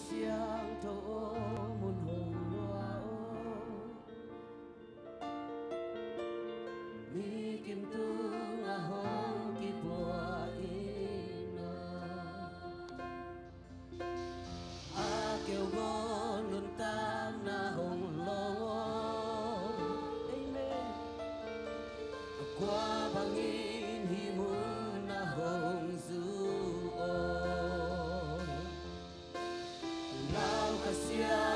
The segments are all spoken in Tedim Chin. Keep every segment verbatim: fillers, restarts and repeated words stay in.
Siangtho aw, mun hong lua aw. Mi kim tungah hong kipua in aw. A keu gawn nuntakna hong long aw. Amen. Kua bangin hih mun na hong zu aw. Lau Kha Siangtho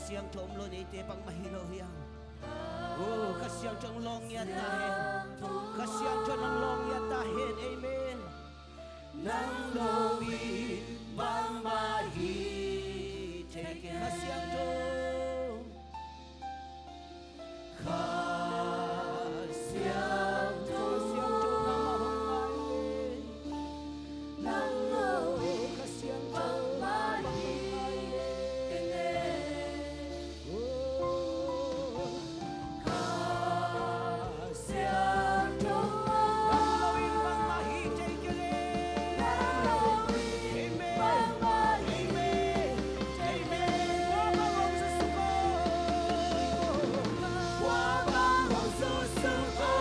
Siangtho om lo in eite bangmah hi lo hiam? Oh, Kha Siangtho nang lawng ngiat ta hen. Kha Siangtho nang lawng ngiat ta hen. Amen. Nang lo in bangmah hi thei kei. Kha Siangtho. Kha Siangtho. Kha Siangtho nangmah hong ngai. Nang lo in Kha Siangtho bangmah hi kei. Oh. Kha Siangtho. Nang lo in bangmah hi thei kei. Amen. Amen. Amen. Kua bang hong zuksuk o. Kua bang hong zuksuk o.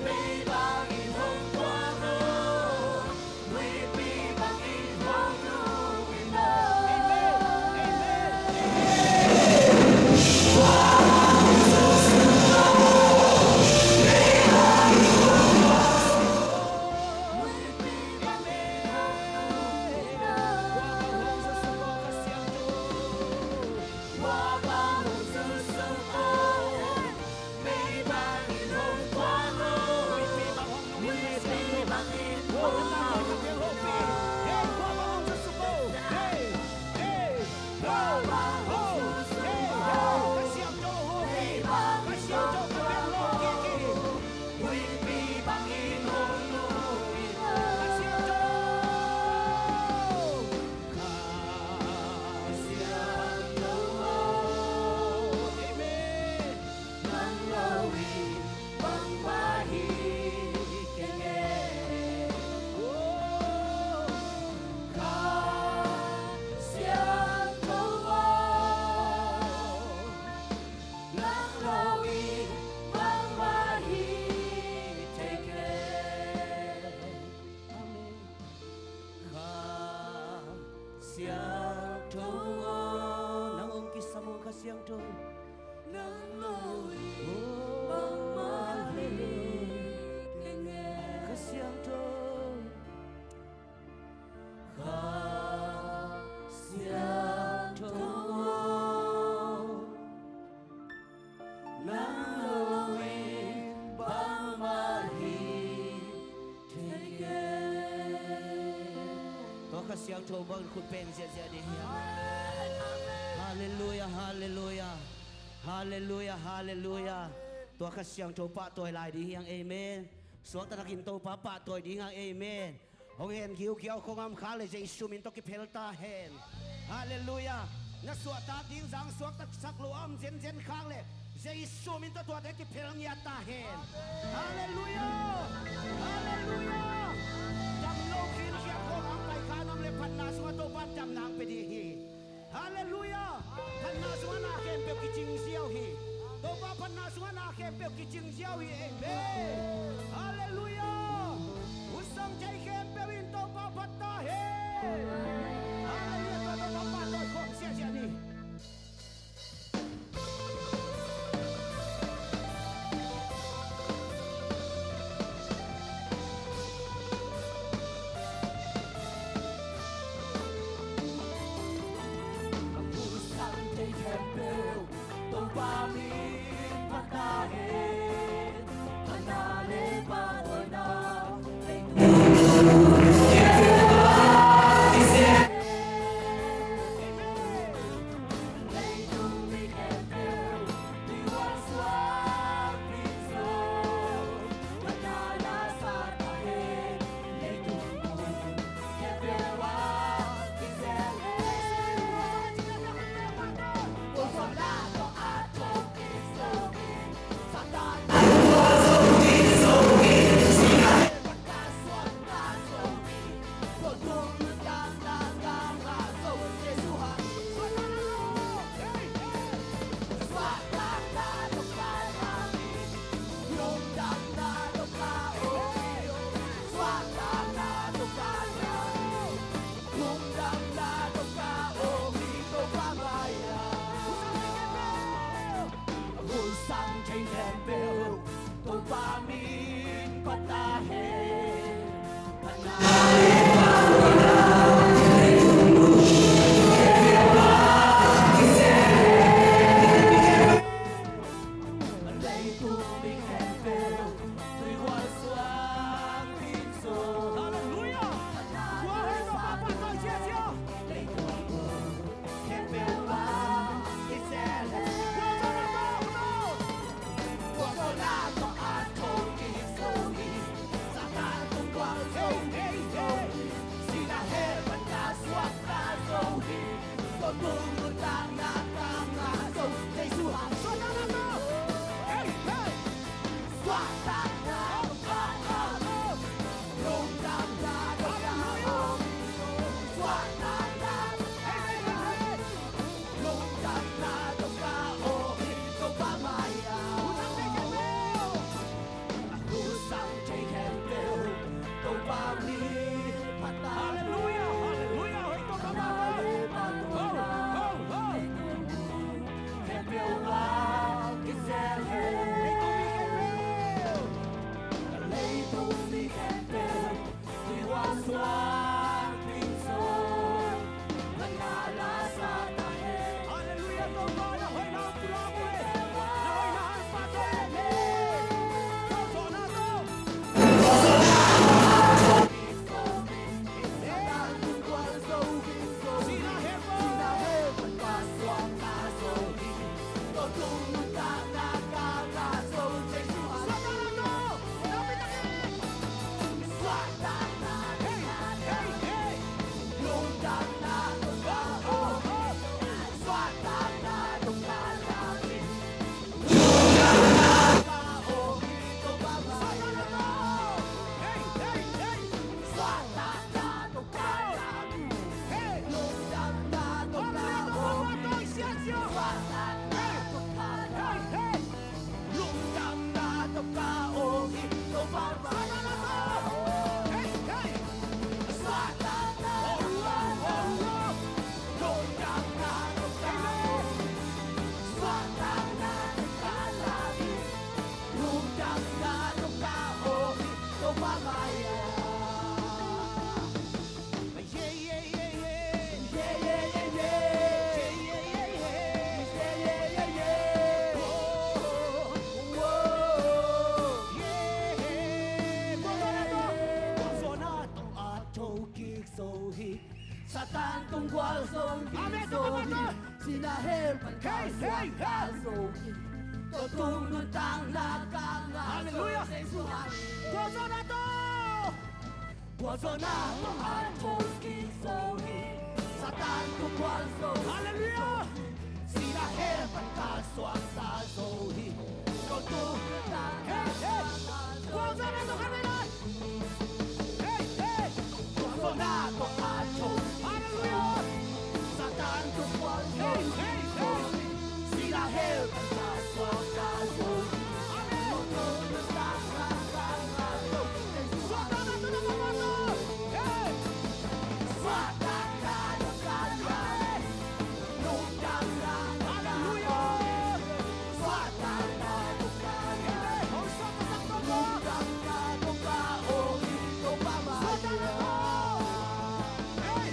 Mei bangin hong kuang o. Nuipi bangin hong nung in o. Amen. Amen. Amen. Nang lo in bangmah hi kei nge. Kha Siangtho aw, nang lo in bangmah hi thei kei. Amen. Kha Siangtho aw, nang hong kisam o Kha Siangtho. Nang lo in bangmah hi kei nge. Kha Siangtho. Kha Siangtho aw, nang lo in bangmah hi thei kei. Tua Kha Siangtho bang khut beng ziahziah ding hiam? Halleluiah, halleluiah. Halleluiah, halleluiah. Tua Kha Siangtho pahtawi lai ding hiam? Amen. Suakta takin Topa pahtawi ding hiam? Amen. Hong hen giugiau khong am khak leh Jesu min tawh kiphel ta hen. Halleluiah. Na suahtak ding zang suaktaksak lo am zenzen khak leh Jesu min tawh tuate kiphel ngiat ta hen. Halleluiah. Halleluiah. Dam lo khin khiat khong am pai kha nuam leh phatna sungah Topa in damna hong pia ding hi. Halleluiah. Phatna sungah na khempeuh kicing ziau hi. Topa phatna sungah na khempeuh kicing ziau hi. Amen. Halleluiah. Hun sawng thei khempeuh in Topa phat ta hen. Halleluiah. Tua Topa pahtawi khawm ziahziah ni. Amen. Hei, hei, hei. Halleluia. Tua zawhna tawh. Halleluia. Hei, hei. Halleluia. Hei, hei, hei. Amen. Hey. Halleluia. Hey, hong suak ka sak tawh. Suak ka sak tawh. Hey.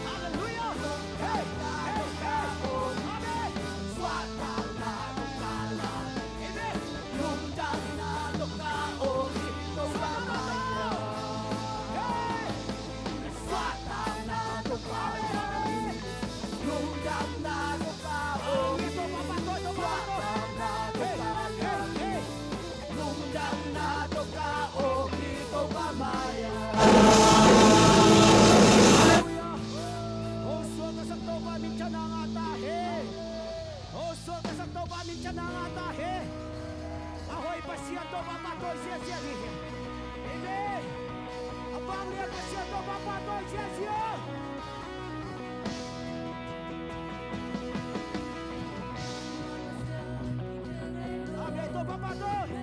Halleluia. Hey, hey, hey. Amen. Amen. Hong suak ka sak Topa min thang a ngah ta hen. Hong suak ka sak Topa min thang a ngah ta hen. A hoih Pasian Topa pahtawi ziahziah ni. Amen. A vanglian Pasian Topa pahtawi ziahziah. Amen. Topa pahtawi.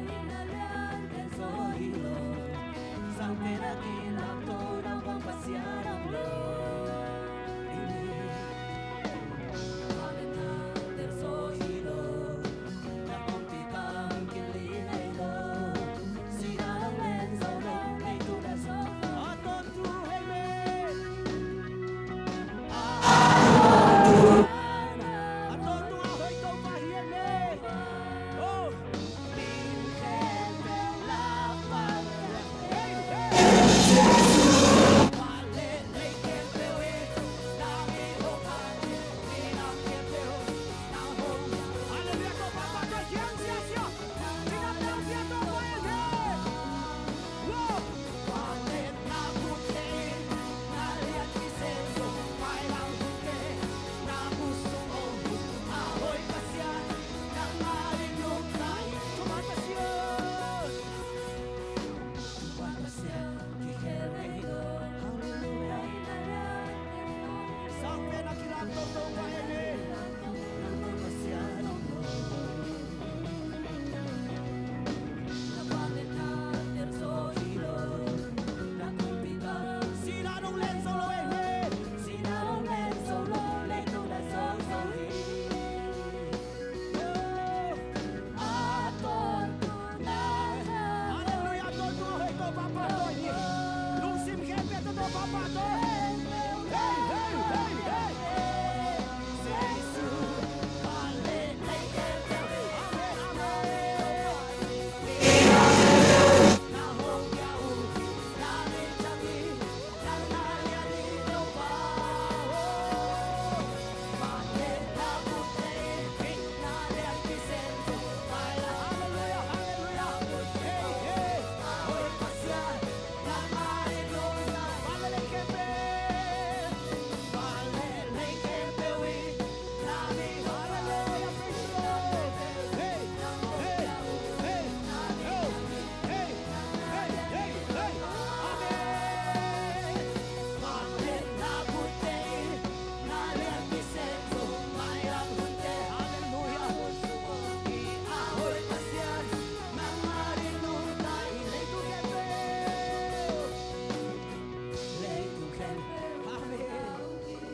Halleluia, a tawntung a hoih Topa pahtawi ni. Lungsim khempeuh tawh Topa pahtawi. Hei, hei, hei, hei. Jesu. Amen, amen. Amen.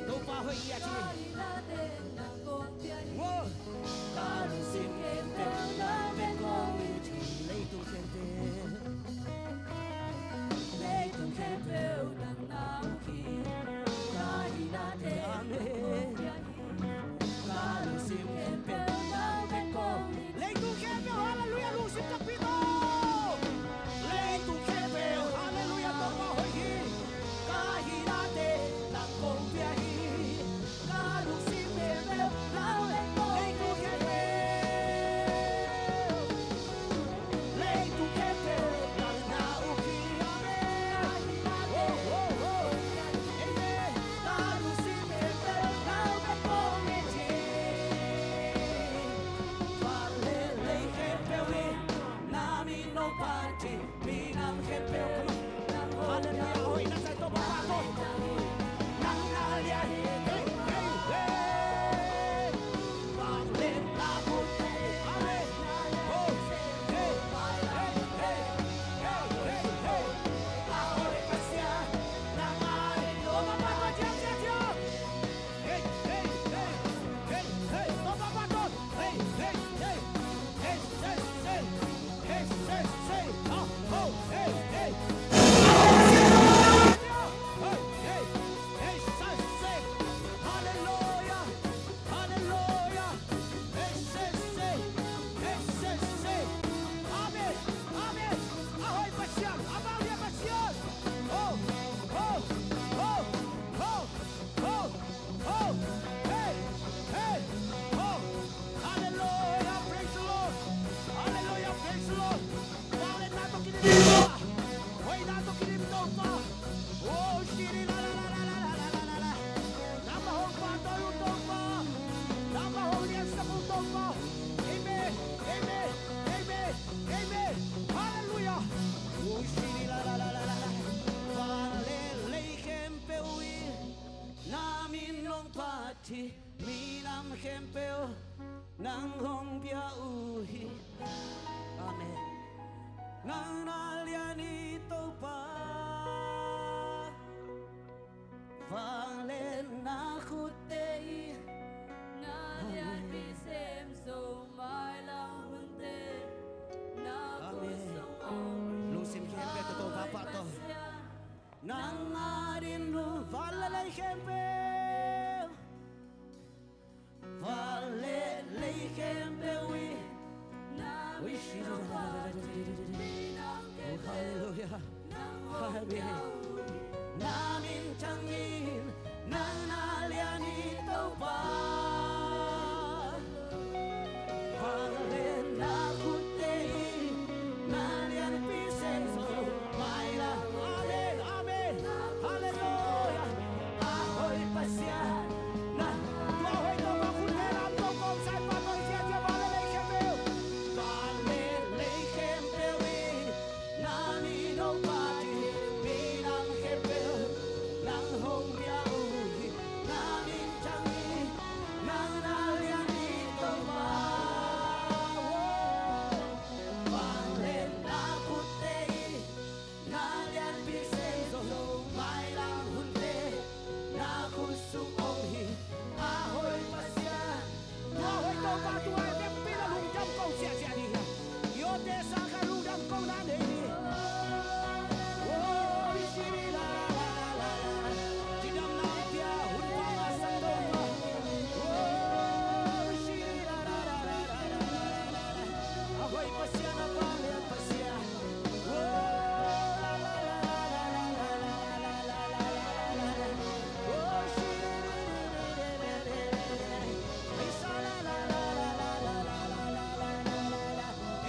Topa hoih hi a ci. Wow. Ka lungsim khempeuh na vek kong it hi. Leitung khempeuh. Leitung khempeuh nang na uh hi. Ka hinate. Amen. Ka lungsim khempeuh na vek kong it. Leitung khempeuh, halleluia, lungsim takpi tawh. Leitung khempeuh, halleluia, Topa hoih hi. Ka Minam khempeuh nang hong pia uh hi. Amen. Nang na lian hi Topa. Vangliatna khutte in na lianpi sem zo, mailam hunte na khut sung om hi. Lungsim khempeuh tawh Topa pahtawi. Nang adingin van le lei khempeuh, van le lei khempeuh in na min hong phat hi. Halleluia. Amen. Na min thang in nang na lian hi Topa. Vangliatna khutte in na lianpi sem zo, mailam. Amen, amen. Halleluia. A hoih Pasian, na tua hoih Topa khutte lam tawh kawmsai pahtawi ziahziah, van le lei khempeuh. Van le lei khempeuh in na min hong phat hi. Minam khempeuh nang hong pia uh hi. Na min thang in nang na lian hi Topa. Vangliatna khutte in na lianpi sem zo, mailam hunte na khut sung om hi. A hoih Pasian, tua hoih Topa tungah vekpi in lungdam ko ziahziah ding hi. Yote sa kha lungdam ko na nei hi. Oh, shiri la la la la la la. Cidamna pia hun pang a sa Topa. Oh, shiri la la la la la la. A hoih Pasian, a vanglian Pasian.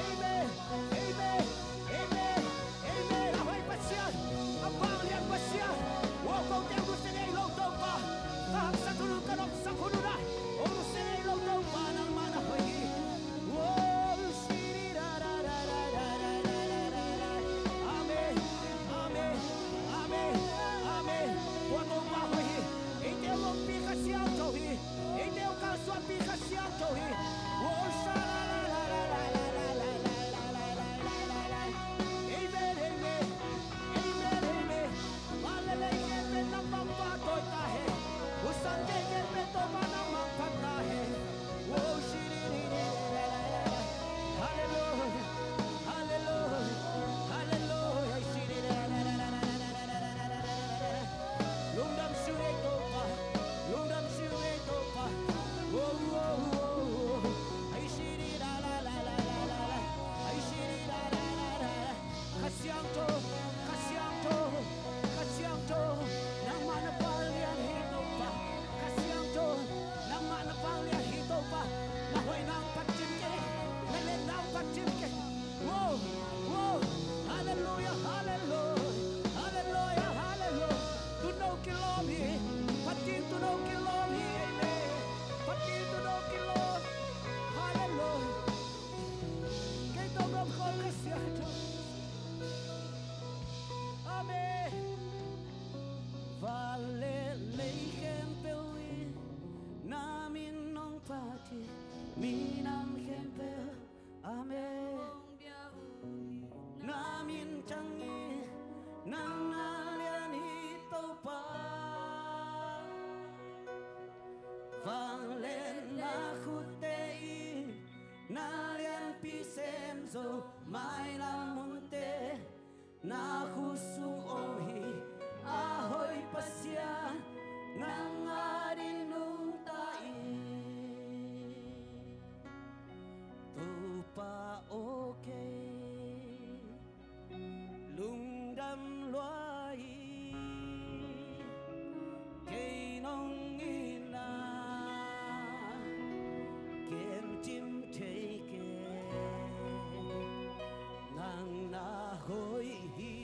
Amen. Amen. Amen. A hoih Pasian, a vanglian Pasian. Aw, kote hong nusia ngei lo Topa, ka haksa hun uh, ka nopsa hun uh na hong nusia ngei lo Topa, nangmah na hoih hi. Amen. Amen. Amen. Amen. Tua Topa hoih hi. Eite hong ompih Kha Siangtho hi. Eite hong kalsuanpih Kha Siangtho hi. Amen. Amen. Amen. Amen. Van le lei khempeuh nang mangpha tawi ta hen. Husan khempeuh Topa nang mangpha ta hen. Halleluia. Halleluia. Halleluia. Lungdam sing ei Topa. Lungdam sing ei Topa. Kha Siangtho, Kha Siangtho, Kha Siangtho, nangmah na vanglian hi Topa. Kha Siangtho, nangmah na vanglian hi Topa. Na hoihna hong phat kim kei, na liatna hong phat kim kei. Wow, wow, halleluia, halleluia, halleluia, halleluia. Tuuno kilawm hi, phat ding tuuno kilawm hi, amen. Phat ding tuuno kilawm, halleluia. Kei tawh gam khol Kha Siangtho. Amen. Van le lei khempeuh in na min hong phat hi, minam khempeuh. Amen. Na min thang in nang na lian hi Topa. Vangliatna khutte in na lianpi sem zo, mailam hunte na khut sung om hi. A hoih Pasian, nang adingin nungta in, Topa aw kei lungdam lua hi. Kei nong itna ken cim thei kei, nang na hoih hi.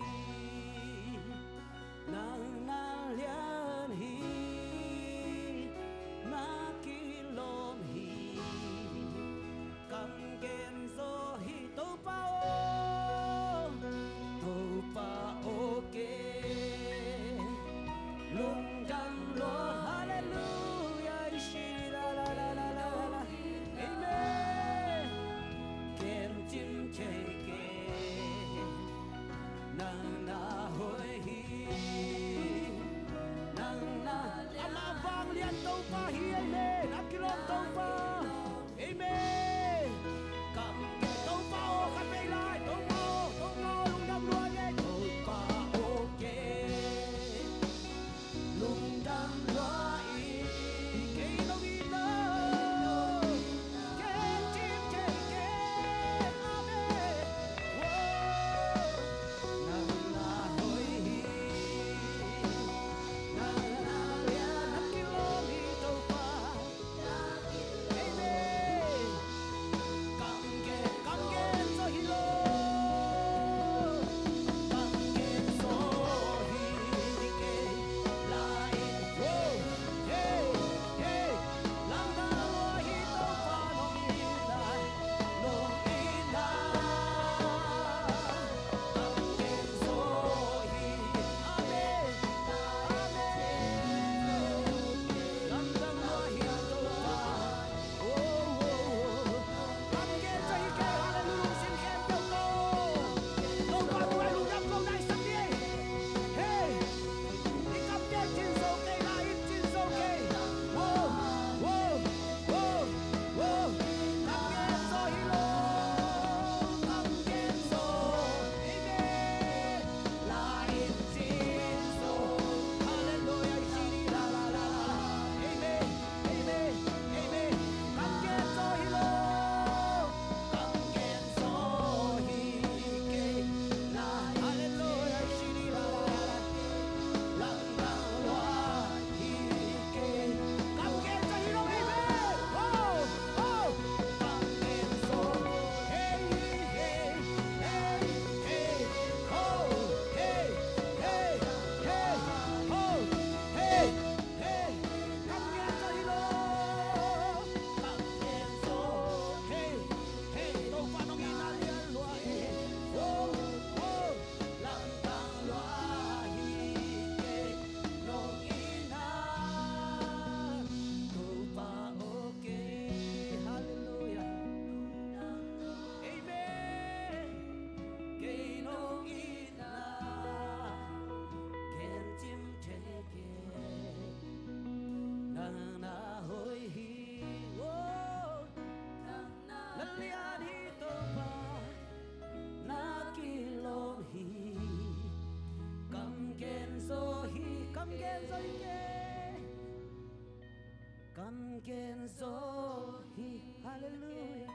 Gen zo hi. Halleluiah.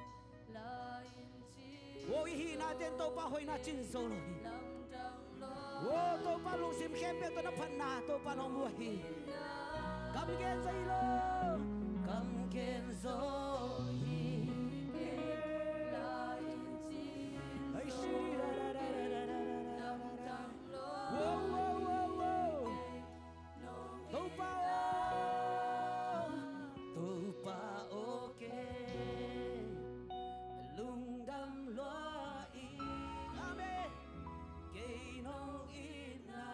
Wo, i hihna ten Topa hoihna cin zo lo hi. Wo, Topa lungsim khempeuh tawh na phatna Topa nong muah hi. Kam gen zo hi lo. Kam gen zo hi. Ai, shi, da, da, da. Wo, wo, wo, wo. Topa aw, Topa aw, kei lungdam lua ing. Amen. Kei nong itna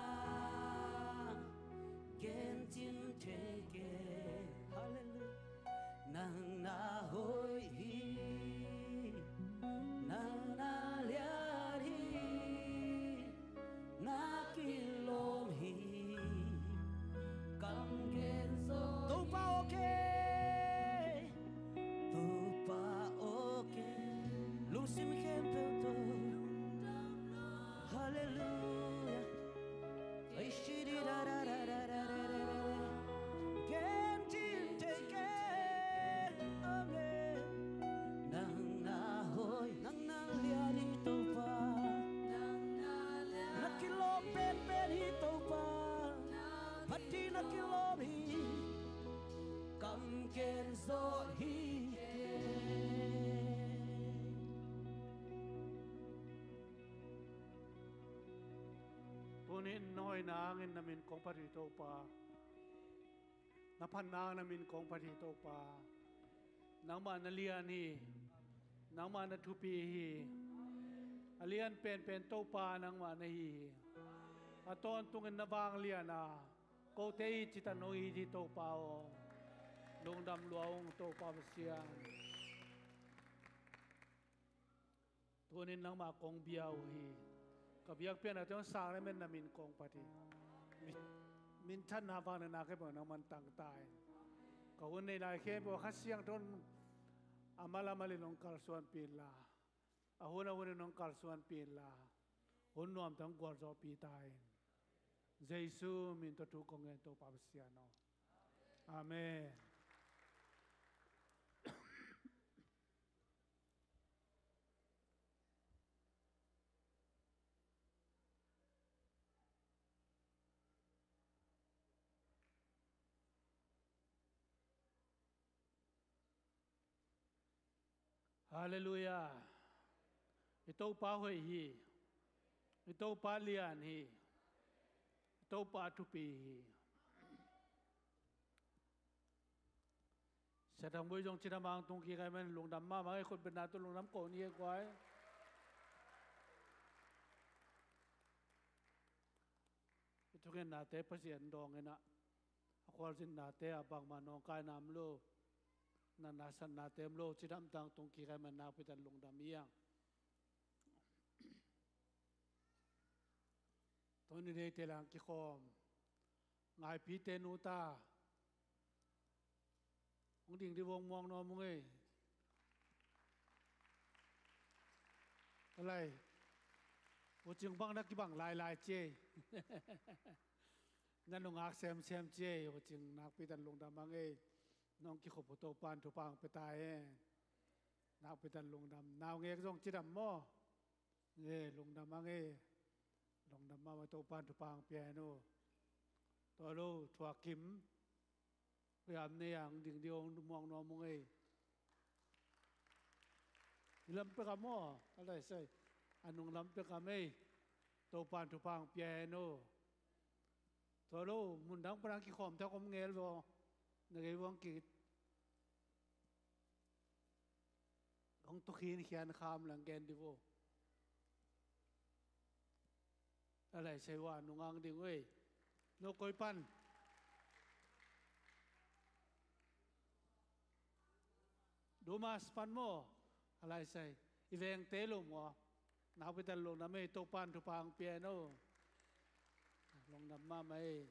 gen cin thei kei. Halleluiah. Nang na hoih hi, nang na lian hi, na kilawm hi. Kam gen zo. Topa aw, kei, Topa aw, kei lungsim khempeuh tawh. Halleluiah. Ai, shi, di, da, da. Gen cin thei kei. Amen. Nang na hoih, nang na lian hi Topa. Na kilawm penpen hi Topa. Phat ding na kilawm hi. Kam gen zo hi. Tuni in na hoihna hangin na min kong phat hi Topa. Na phatna hangin na min kong phat hi Topa. Nangmah na lian hi. Nangmah na thupi hi. A lian penpen Topa nangmah na hi hi. A tawntungin na vanglian a, kote i citan hong it hi Topa aw. Lungdam lua ung Topa Pasian. Tunin nangmah kong bia uh hi. Ka biakpiaknate hong sang leh men na min kong phat hi. Min, minthanna vangliatna khempeuh nangman tangta in. Ka hun neihna khempeuh Kha Siangtho in a mal a malin hong kalsuanpih inla, a hun a hunin hong kalsuanpih inla, hun nuamte hong gualzawhpih ta in. Jesu min tawh thu kong ngen Topa Pasian aw. Amen. Halleluiah. I Topa hoih hi. I Topa lian hi. I Topa thupi hi. Sia Thang Bui zong cidam a hong tung kik ahih manin lungdam mahmah ing. Khutbetna tawh lungdam ko ni ei guai. I thungennate Pasian dawng in ah, a khualzinate ah bangmah nawngkaina om lo, natna satnate om lo, cidam tang tung kik ahih manin nakpi takin lungdam ing. Tuni neite leng kikhawm ngaipite nu ta hong ding dih vong muang nuam ung ei. Alai, Pu Cing bang na kibang lailai ci ei. Na nungak semsem ci ei, Pu Cing nakpi takin lungdam ing ei. Nong kikhop uh Topa'n thupha hong pia ta hen. Nakpi takin lungdam. Naungek zong cidam maw? Nge, lungdam ing ei. Lungdam mahmah, Topa'n thupha hong pia hen uh. Tua lo, Thuak Kim. Yam nei ang ding dih hong muang nuam ung ei. I lam pek a maw, a lai sai. A nung lam pek a mei. Topa'n thupha hong pia hen uh. Tua lo, mundang panang kikhawm thak om ngel vaw. Na gei vang kit. Hong tukhin khian kham lang gen dih vo. A lai sai ua nungang ding ue. No koi pan. Dumas pan maw. A lai sai. I vengte lo maw. Nakpi takin lungdam ei, Topa'n thupha hong pia hen o. Lungdam mahmah ei.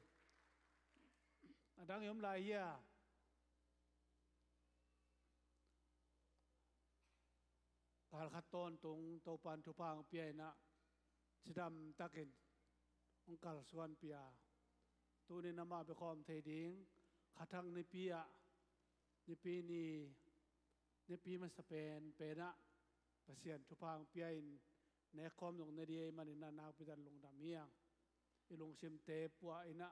A dang i om lai hia. Kal khat tawntung Topa'n thupha hong pia in ah, cidam takin hong kalsuanpih a, tunin amah bia khawm thei ding Kha Thang nipi ah Nipi ni, nipi masa pen penah Pasian thupha hong pia in, nekhawm zong ne ding ahih manin ah nakpi tak lungdam hi hang. I lungsimte puah in ah,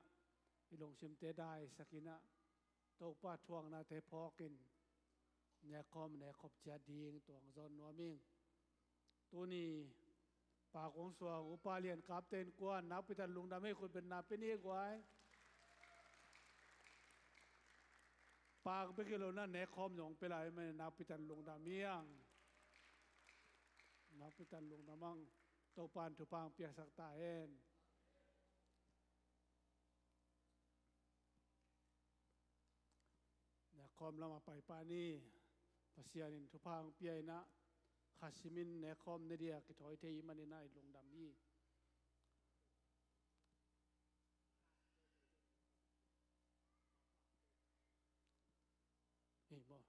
i lungsimte daisak in ah, Topa thuaknate phawk in, nekhawm nekhop ciat ding tuang zawn nuam ing. Tuni pak hong suak Upa Lian Kapte in kuan nakpi tak lungdam hi, khut beng na pia ni guai. Pak bek hi lo in ah nekhawm zong pia lai manin nakpi tak lungdam hi hang. Nakpi tak lungdam hang. Topa in thupha hong piaksak ta hen. Nekhawm lamah pai pah ni. Pasian in thupha hong pia in ah, kha simin nekhawm ne ding a kithawi thei ahih manin ah i lungdam hi. Hi maw?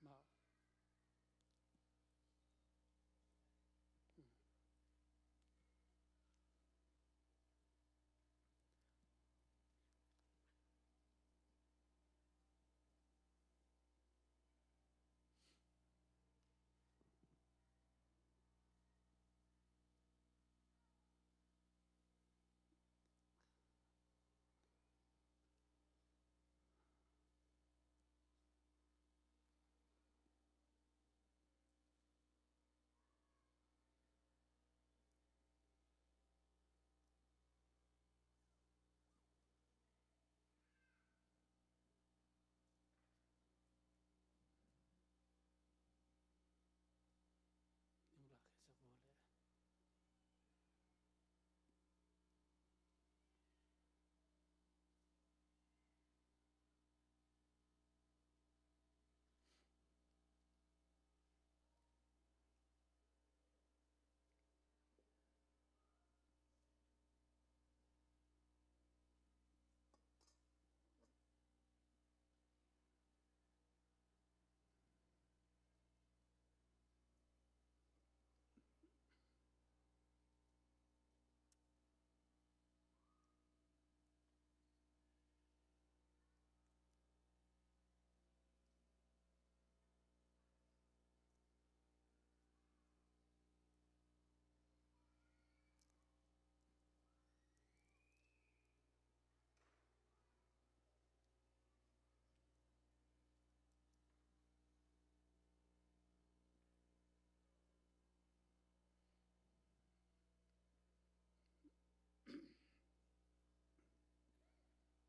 Mah.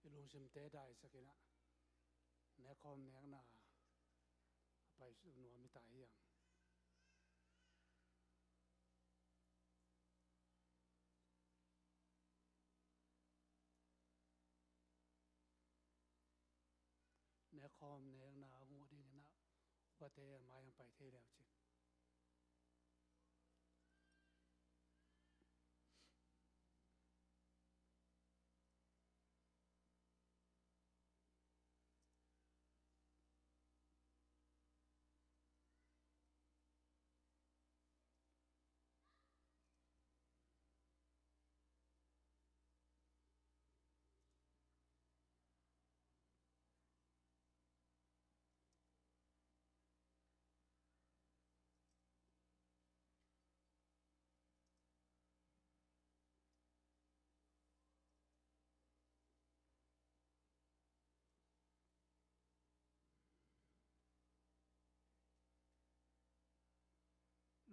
I lungsimte daisak in ah, nekhawm nekna a paisuak nuam hi ta hi hang. Nekhawm nekna a huh ding in ah, upate a mai hong pai thei le uh cin.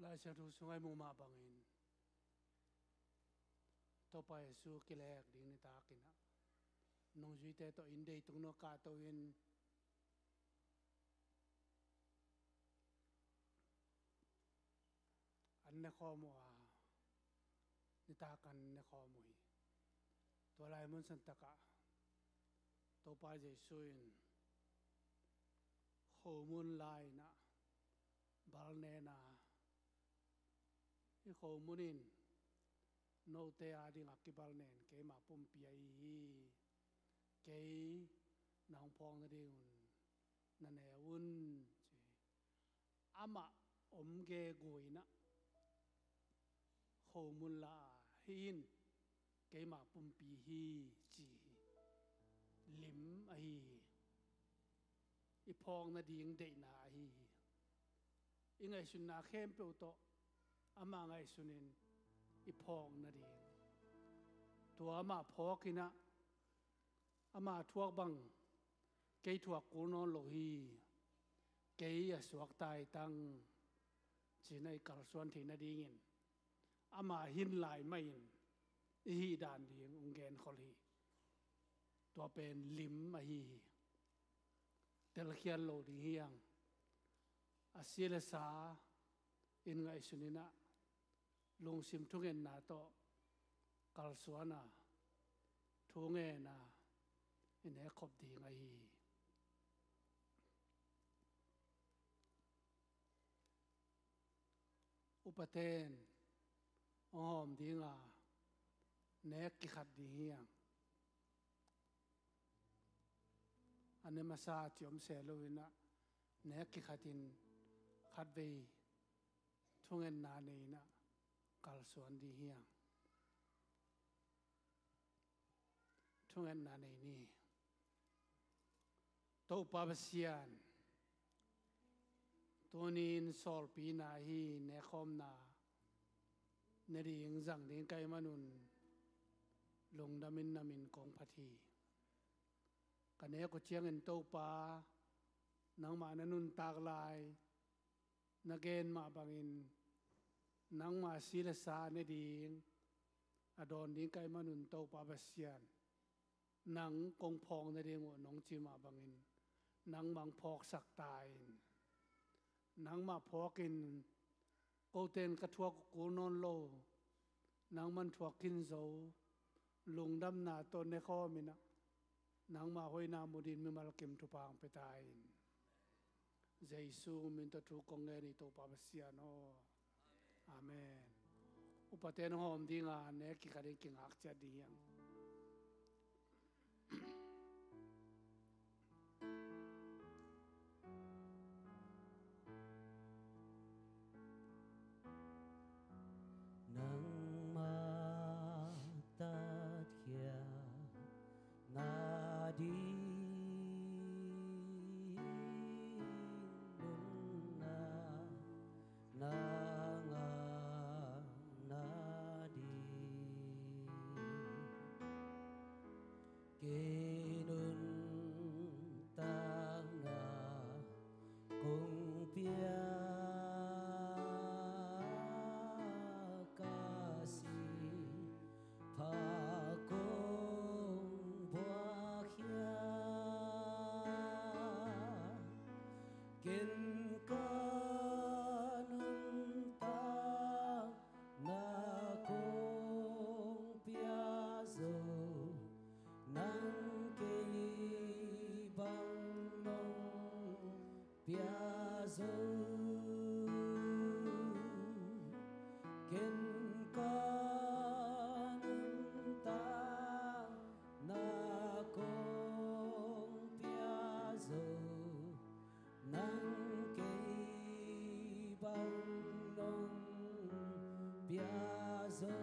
Lai Siangtho sungah i muh mah bangin, Topa Jesu kilek ding nitak in ah, nungzuite tawh inn dei tung nuam kah to in, an nekhawm uh a, nitak an nekhawm uh hi. Tua lai mun santak ah Topa Jesu in khomun la in ah bal nen a, hih khomun in note ading a kibal nen keimah pumpi ahi hi. Kei na hong phawk nadingun na ne un, ci. Amah om gegu in ah khomun la a, hih in keimah pumpi hi, ci hi. Lim ahi hi. I phawk nading deihna ahi hi. I ngaihsutna khempeuh tawh amah ngaihsunin i phawk nading. Tua amah phawk in ah, amah thuak bang kei thuak kul nawn lo hi, kei a suakta hi tang, ci-in ah i kalsuan theih nadingin, amah hin lai mahin i hih dan ding hong genkhol hi. Tua pen lim ahi hi. Telkhiat lo ding hi hang. A si le sa in ngaihsun in ah, lungsim thungetna tawh kalsuan a, thungen a, i nek khop ding ahi hi. Upaten hong hawm ding a, nek kikhat ding hi hang. A ne masa ci om se lo in ah, nek kikhatin khatvei thungetna nei in ah kalsuan ding hi hang. Thungetna nei ni. Topa Pasian, tuni-in sawlpina hi, nekkhawmna ne ding zang ding ka hih manun lungdamin na min kong phat hi. Ka nek uh ciangin Topa, nangmah na nuntak lai, na gen mah bangin nangmah si le sa ne ding a dawn ding ka hih manun Topa Pasian, nang kong phawk nading uh nong ci mah bangin nangmah hong phawksak ta in. Nangmah phawkin, kote in ka thuak uh kul nawn lo, nangmah in thuak khin zo, lungdamna tawh nekhawm in ah, nangmah hoihna mu dingin mimal kim thupha hong pia ta in. Jesu min tawh thu kong ngen hi, Topa Pasian aw. Amen. Upaten hong hawm ding a, nek kikhatin kingak ciat ding hi hang. Nangmah tatkhia nading nunna na ngah nading, kei nuntakna kong pia, ka si pha kong buakkhia, ken ka nuntakna kong pia zo, nang kei bang nong pia zo. Ken ka nuntakna kong pia zo, nang kei bang nong pia zo.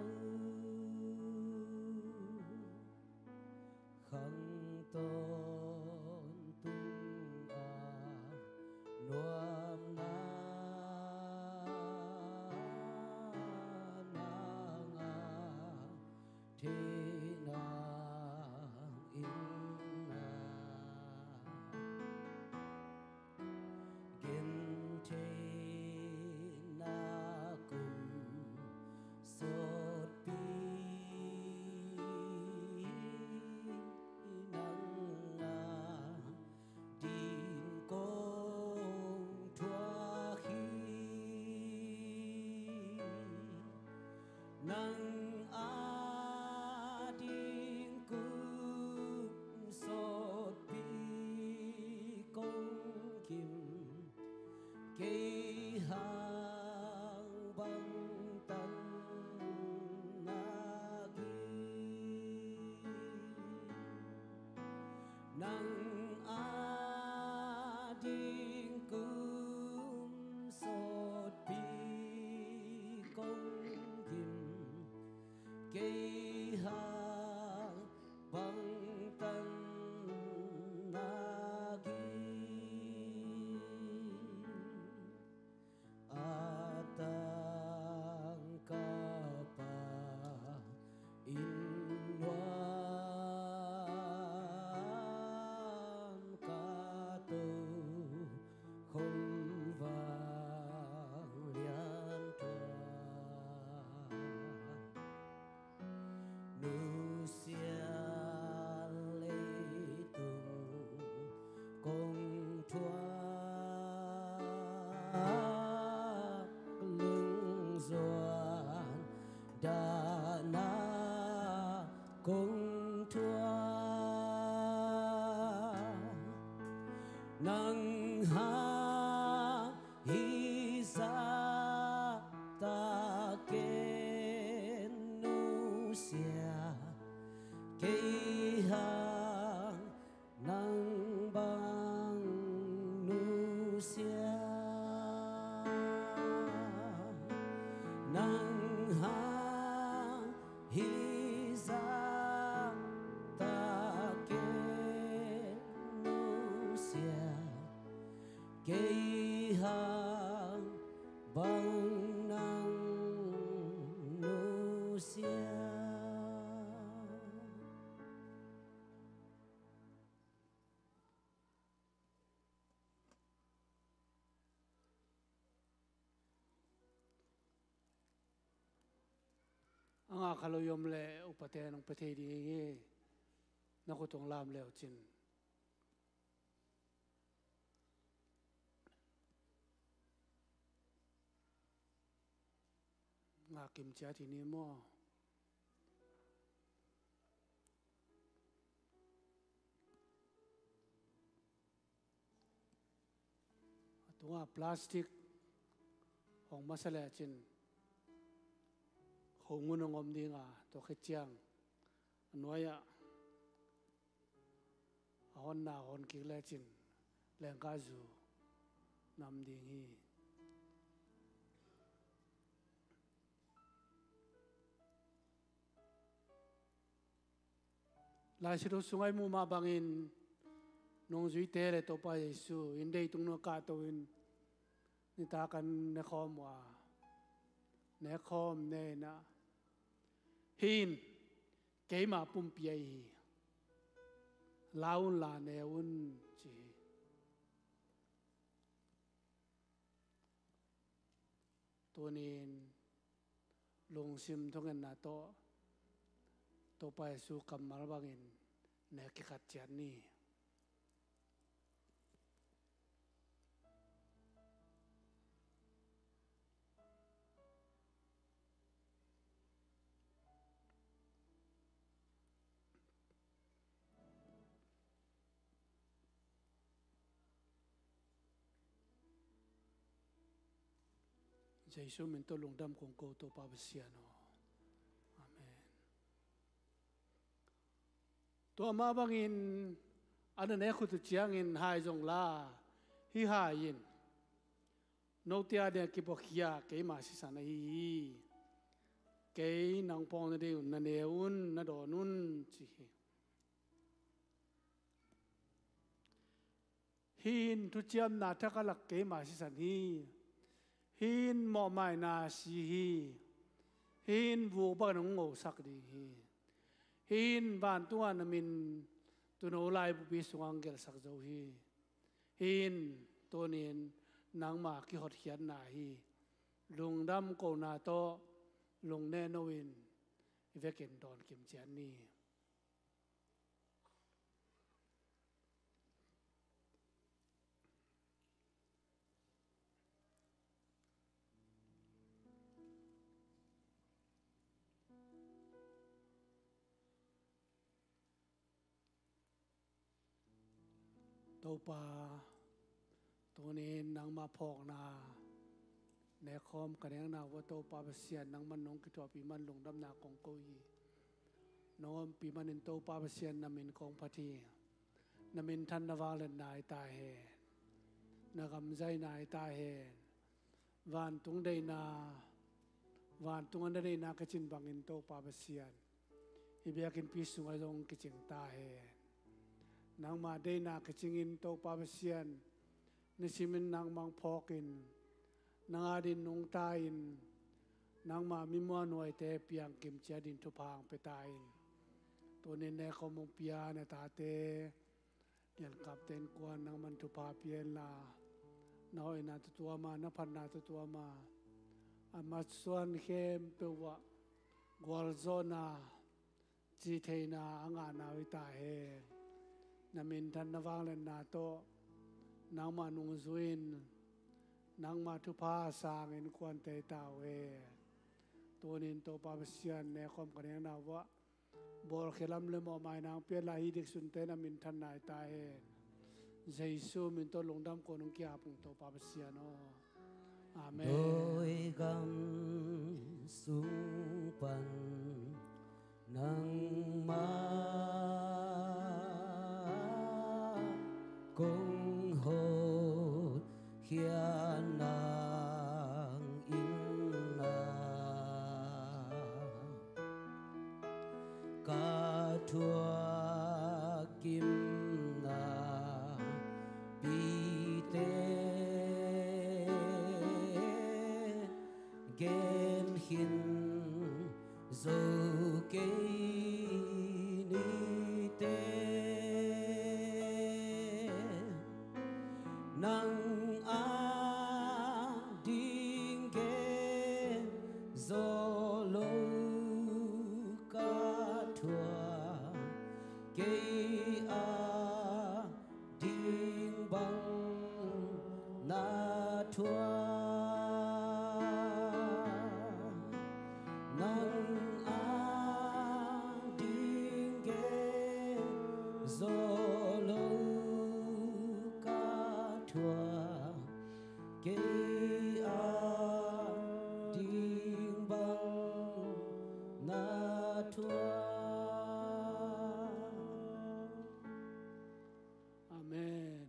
Khang tawntung a nuamna nang a theihna in a, gentheihna kum sawtpi nang a ding kong thuak hi. Nang a ding kum sawtpi kong kim, kei hang bang tan na gim. Nang a ding kum sawtpi kong gim, kei hang Kong thuak nang hang hi zahtakin nusia, kei hang nang bang nusia, nang hang hi zahtakin nusia, kei hang bang nang nusia. A ngak kha lo i om leh upate nong pia thei ding hi. Na khut hong lam le uh cin. Ngak kim ciat hi ni maw? A tungah plastic hong masa lecin, kho ngun hong om ding a, tua khit ciang a nuai-ah a honna hon kik lecin, lengkah zu nam ding hi. Lai Siangtho sungah i muh mah bangin, nungzuite le Topa Jesu in deitung nua kahto in nitak an nekhawm uh a, nekhawm ne in ah, "Hih in keima pumpi ahi hi. La un la ne un," ci hi. Tunin lungsim thungetna tawh Topa Jesu kammal bangin ne kikhat ciat ni. Jesu min tawh lungdam kong ko, Topa Pasian aw. Amen. Tua mah bangin a na nek khut uh ciangin hai zong la, hih hai in note a ding a kipuakhia keima sisan ahi hi. Kei nang phawk nading un na ne un, na dawn un, ci hi. Hih in thuciamna thak a lak keima sisan hi. Hih in mawhmaina si hi. Hih in vuk bangin hong ngosak ding hi. Hih in vantungah na min tuuno laibupi sungah hong gelhsak zo hi. Hih in tunin nangma kihotkhiatna hi. Lungdam kona tawh lungnehno in i vekin dawn kim ciat ni. Topa, tunin nangma phawkna nekkhawm ka nekna uh ah, Topa Pasian, nangman nong kithuahpih man lungdamna kong ko hi. Nong ompih manin Topa Pasian, na min kong phat hi. Na minthanna vangliatna hi ta hen. Na gamzaina hi ta hen. Vantung deihna, vantung a na deihna kicing bangin Topa Pasian, hih biakinnpi sungah zong kicing ta hen. Nangma deihna kicingin Topa Pasian, nisimin nangmah hong phawkin, nang adingin nungta-in, nangma mi muanhuaite piang kim ciat ding thupha hong pia ta in. Tunin nekkhawm hong pia na tate, liankapte innkuan nangman thupha pia inla, na hoihna tutuam a, na phatna tutuam a, a masuan khempeuh ah gualzawhna, citheihna a ngahna uh hi ta hen. Na minthanna vangliatna tawh nangmah nungzui-in, nangma thupha sangin kuante hi ta uh hen. Tunin Topa Pasian, nekkhawm ka nekna uh ah bawlkhia lam le mawhmaina hong pia lai hi. Diksunte na minthan nai ta hen. Jesu min tawh lungdam ko nong kiap ung Topa Pasian aw. Amen. Doi gam sung pan nangmah kong hotkhiat nang in ah, ka thuak kimna pite gen khin zo kei ni teh. Nang ading gen zo lo ka thuak, kei a ding bang na thuak. Nang ading gen zo lo ka thuak, kei ading bang na thuak. Amen.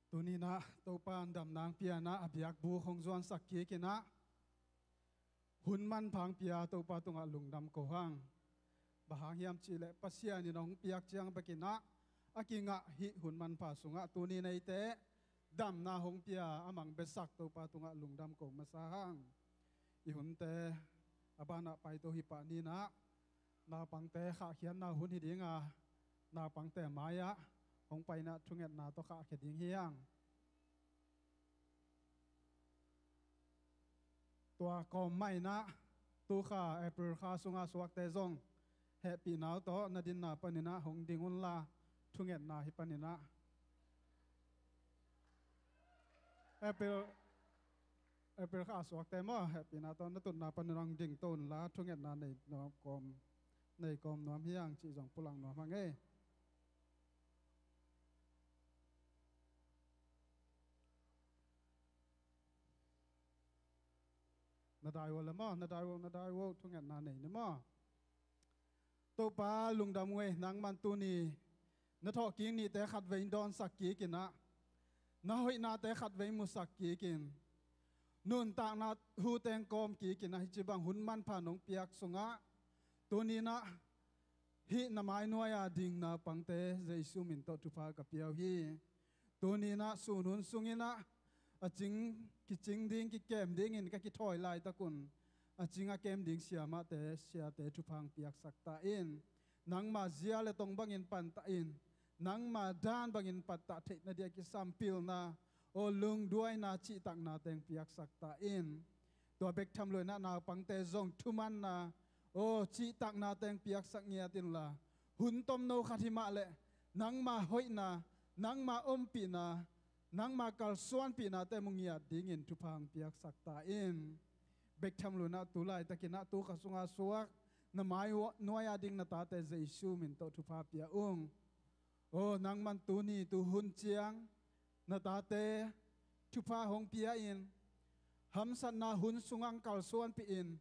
Tuni-in ah Topa in damna hong pia-in ah a biakbuk hong zuansak kik in ah, hun manpha hong pia Topa tungah lungdam ko hang. Bang hang hiam cih leh Pasian in hong piak ciang bek in ah a kingah hih hun manpha sungah tuni-in eite damna hong pia a mang besak Topa tungah lungdam ko masa hang. I hunte a banah paito hi pah ni in ah, naupangte khahkhiatna hun hi ding a, naupangte mai-ah hong pai in ah thungetna tawh khahkhia ding hi hang. Tua kawm mah in ah tu kha April kha sunga suakte zong hehpihna uh tawh na dinna panin ah hong ding unla, thungetna hi panin ah April, April kha a suakte maw, hehpihna tawh na tutna panin ah hong dingto unla, thungetna nei nuam kawm, nei kawm nuam hi hang cih zong pulak nuam hang ei. Na dai uh le maw, na dai uh, na dai uh, thungetna nei ni maw. Topa lungdam uh ei, nangman tuni na thawhkik nihte khatvei dawnsak kik in ah, na hoihnate khatvei musak kik in, nuntakna hu teng kawm kik in ah, hih ci bang hun manpha nong piak sungah tuni-in ah hih na mai nuai-a ding naupangte Jesu min tawh thupha ka pia uh hi. Tuni-in ah sun hun sungin ah a cing, kicing ding, kikem dingin ka kithawi laitak un, a cing a kem ding siamahte, siate thupha hong piaksak ta in. Nangma zia le tong bangin pantah in, nangma dan bangin pantah theihna ding a kisam pilna, aw lungduaina, cihtakna teng piaksak ta in. Tua bek tham lo-in ah naupangte zong thumanna, aw cihtakna teng piaksak ngiat inla, hun tomno khat hi mah leh nangma hoihna, nangma ompihna, nangma kalsuanpihnate mu ngiat dingin thupha hong piaksak ta in. Bek tham lo-in ah tu laitakin ah tu kha sunga suak na mai nuai-a ding na tate Jesu min tawh thupha pia ung. Aw nangman tuni tu hun ciang na tate thupha hong pia in, hamsatna hun sungah hong kalsuanpih in,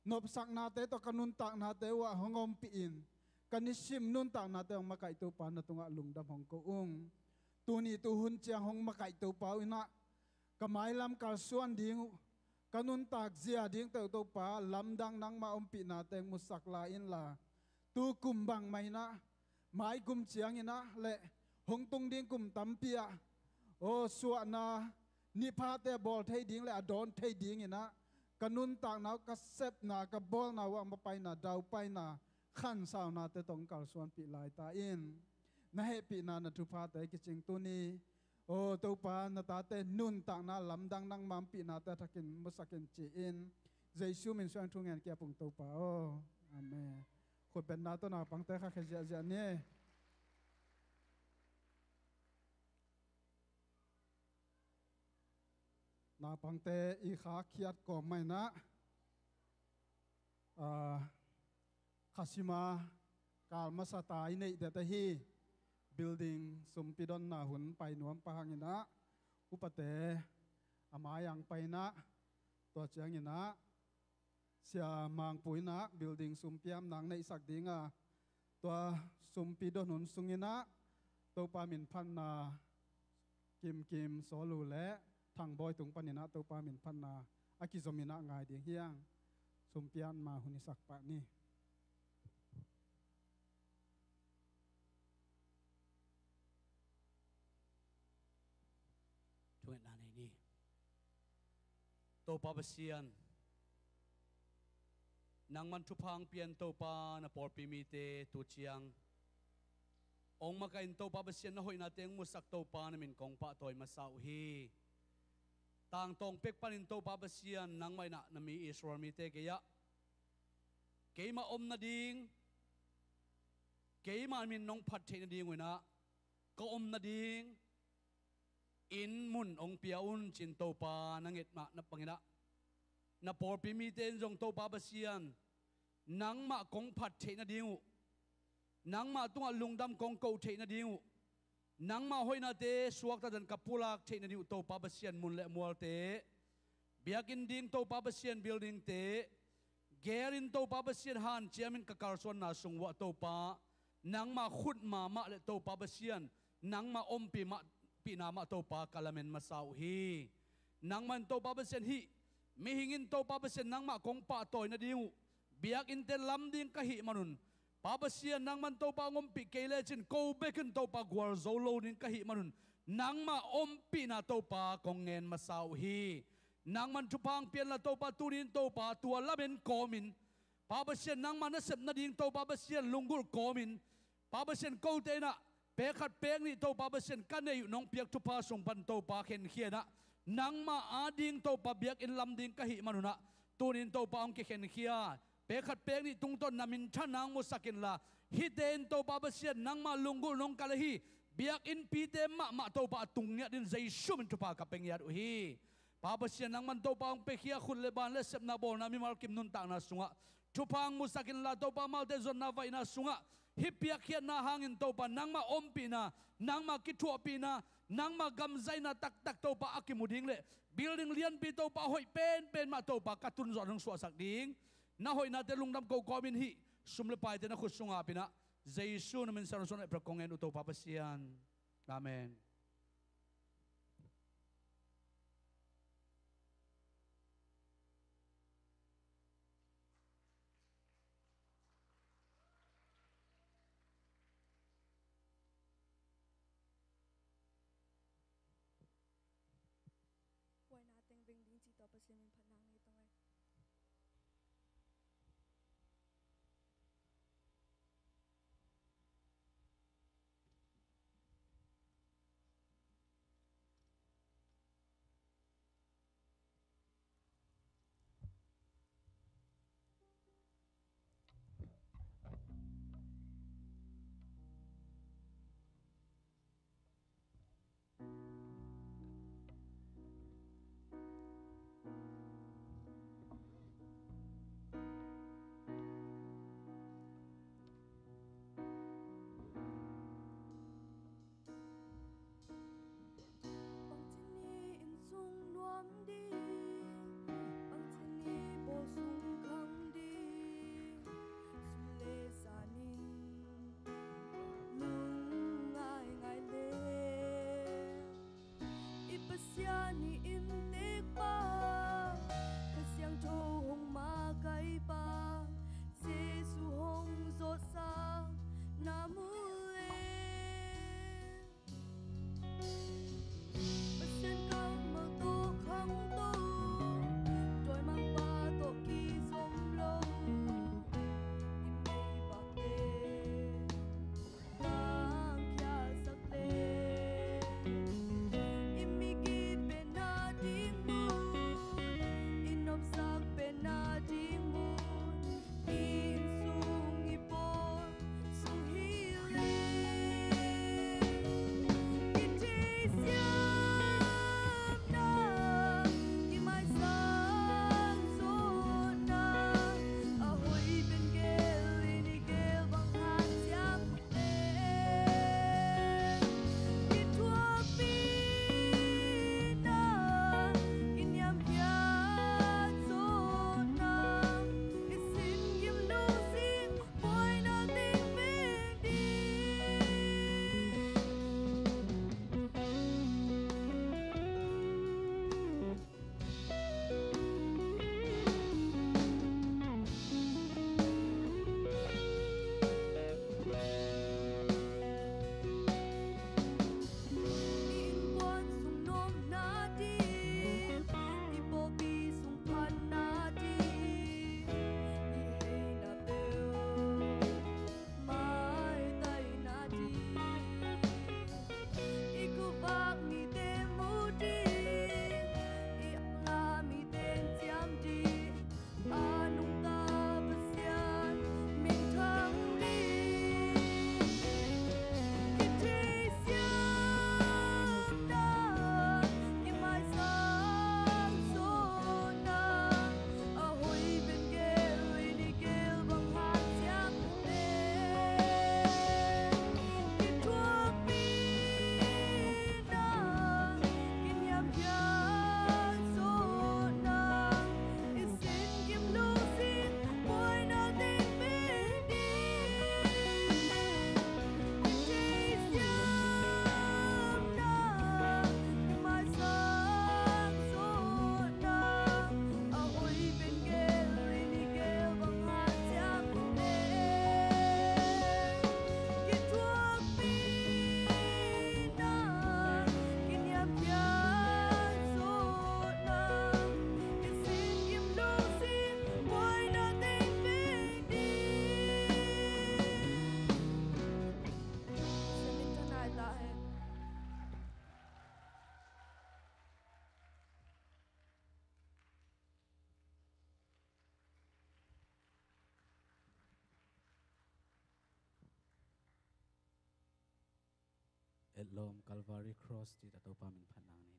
nopsaknate tawh ka nuntaknate uhah hong ompih in, ka nisim nuntaknate hong makaih Topa na tungah lungdam hong ko ung. Tuni tu hun ciang hong makaih Topa uh in ah ka mailam kalsuan ding uh, ka nuntak zia ding teuh Topa lamdang nangma ompihna teng musak lai inla, tu kum bangmah in ah, mai kum ciangin ah le hong tung ding kum tampi ah, aw suahna niphate a bawl thei ding le a dawn thei dingin ah ka nuntakna uh, ka sepna, ka bawlna uh ah mapaina, daupaina, khansaunate tawh hong kalsuanpih lai ta in. Na hehpihna, na thuphate kicing tuni, aw Topa na tate nuntakna lamdang nangma ompihnate a thakin musak in ci-in Jesu min suang thu ngen kiap ung Topa aw. Amen. Khutbetna tawh naupangte khahkhia ziahziah ni. Naupangte i khak khiat kawm mah in ah, ah, kha sim a, kal masa ta i neih det ahi. Building sumpi donna hun pai nuam pah hangin ah, upate a mai-ah pai in ah, tua ciangin ah Sia Mangpu in ah building sumpi a nang neihsak ding a, tua sumpi don hun sungin ah Topa min phatna Kim Kim Sawlu le Thang Bawi tung panin ah Topa min phatna a kizom in ah ngai ding hi hang. Sumpi a ma hun i sak pah ni. Thungetna nei ni. Topa Pasian, nangman thupha hong pia in Topa, na pawlpi mite tu ciang hong makaih in Topa Pasian, na hoihnate hong musak Topa, na min kong pahtawi masa uh hi. Tangtawng pek panin Topa Pasian, nangmah in ah na mi Israel mite kiangah keima om nading, keima min nong phat theih nading uh in ah ka om nading inn mun hong pia un, ci-in Topa na nget mah na bangin ah, na pawlpi mite in zong Topa Pasian, nangmah kong phat theih nading uh, nangmah tungah lungdam kong ko theih nading uh, nangmah hoihnate suakta dan ka pulak theih nading uh Topa Pasian, mun le mualte, biakinn ding Topa Pasian, buildingte, gel in Topa Pasian, hanciamin ka kalsuanna sung uah Topa, nangmah khut mahmah le Topa Pasian, nangmah ompih mah, pihna mah Topa ka lamen masa uh hi. Nangmah in Topa Pasian, hih mihing in Topa Pasian, nangmah kong pahtawi nading uh, biakinnte lam ding ka hih manun, Pa Pasian, nangman Topa hong ompih kei lecin ko bekin Topa gualzo lo ding ka hih manun, nangmah ompihna Topa kong ngen masa uh hi. Nangman thupha hong pia inla Topa, tuni in Topa tua lamen kawmin, Pa Pasian, nangmah nasep nading Topa Pasian lunggulh kawmin, Pa Pasian, kote in ah pek khat pek nih Topa Pasian, ka neih uh nong piak thupha sung pan Topa khenkhia in ah, nangmah ading Topa biakinn lam ding ka hih manun ah, tuni in Topa hong kikhenkhia, pek khat pek nih tungtawn na minthanna hong musak inla, hihte in Topa Pasian, nangmah lunggulh nong kalh ahi biakinnpite mahmah Topa a tung ngiat dingin Jesu min thupha ka pia ngiat uh hi. Pa Pasian, nangman Topa hong piakhia khut le ban le sepna bawlna, mimal kim nuntakna sungah thupha hong musak inla Topa, amaute zonna vaihna sungah hih piakkhiatna hangin Topa, nangmah ompihna, nangmah kithuahpihna, nangmah gamzaihna taktak Topa a kimu ding le building lianpi Topa, hoih penpen mah Topa ka tun zawh hong suahsak ding, na hoihnate lungdam ko kawmin hih sum le paite na khut sungah ap in ah, Jesu na min siangtho suang le prak kong ngen uh Topa Pasian. Amen. Huaina teng veng ding ci tawh Pasian min phatna nei tong lai. Bangci ni inn sung nuam ding, bangci ni bawl sung khang ding, sum le zanin lung ngaingai le. I Pasian i inntek pa, Kha Siangtho hong makaih pa, Jesu hong zawhsak na mu le. Pasian kammal tawh khangto Lawm Calvary Cross cih tawh Topa min phatna nei ni.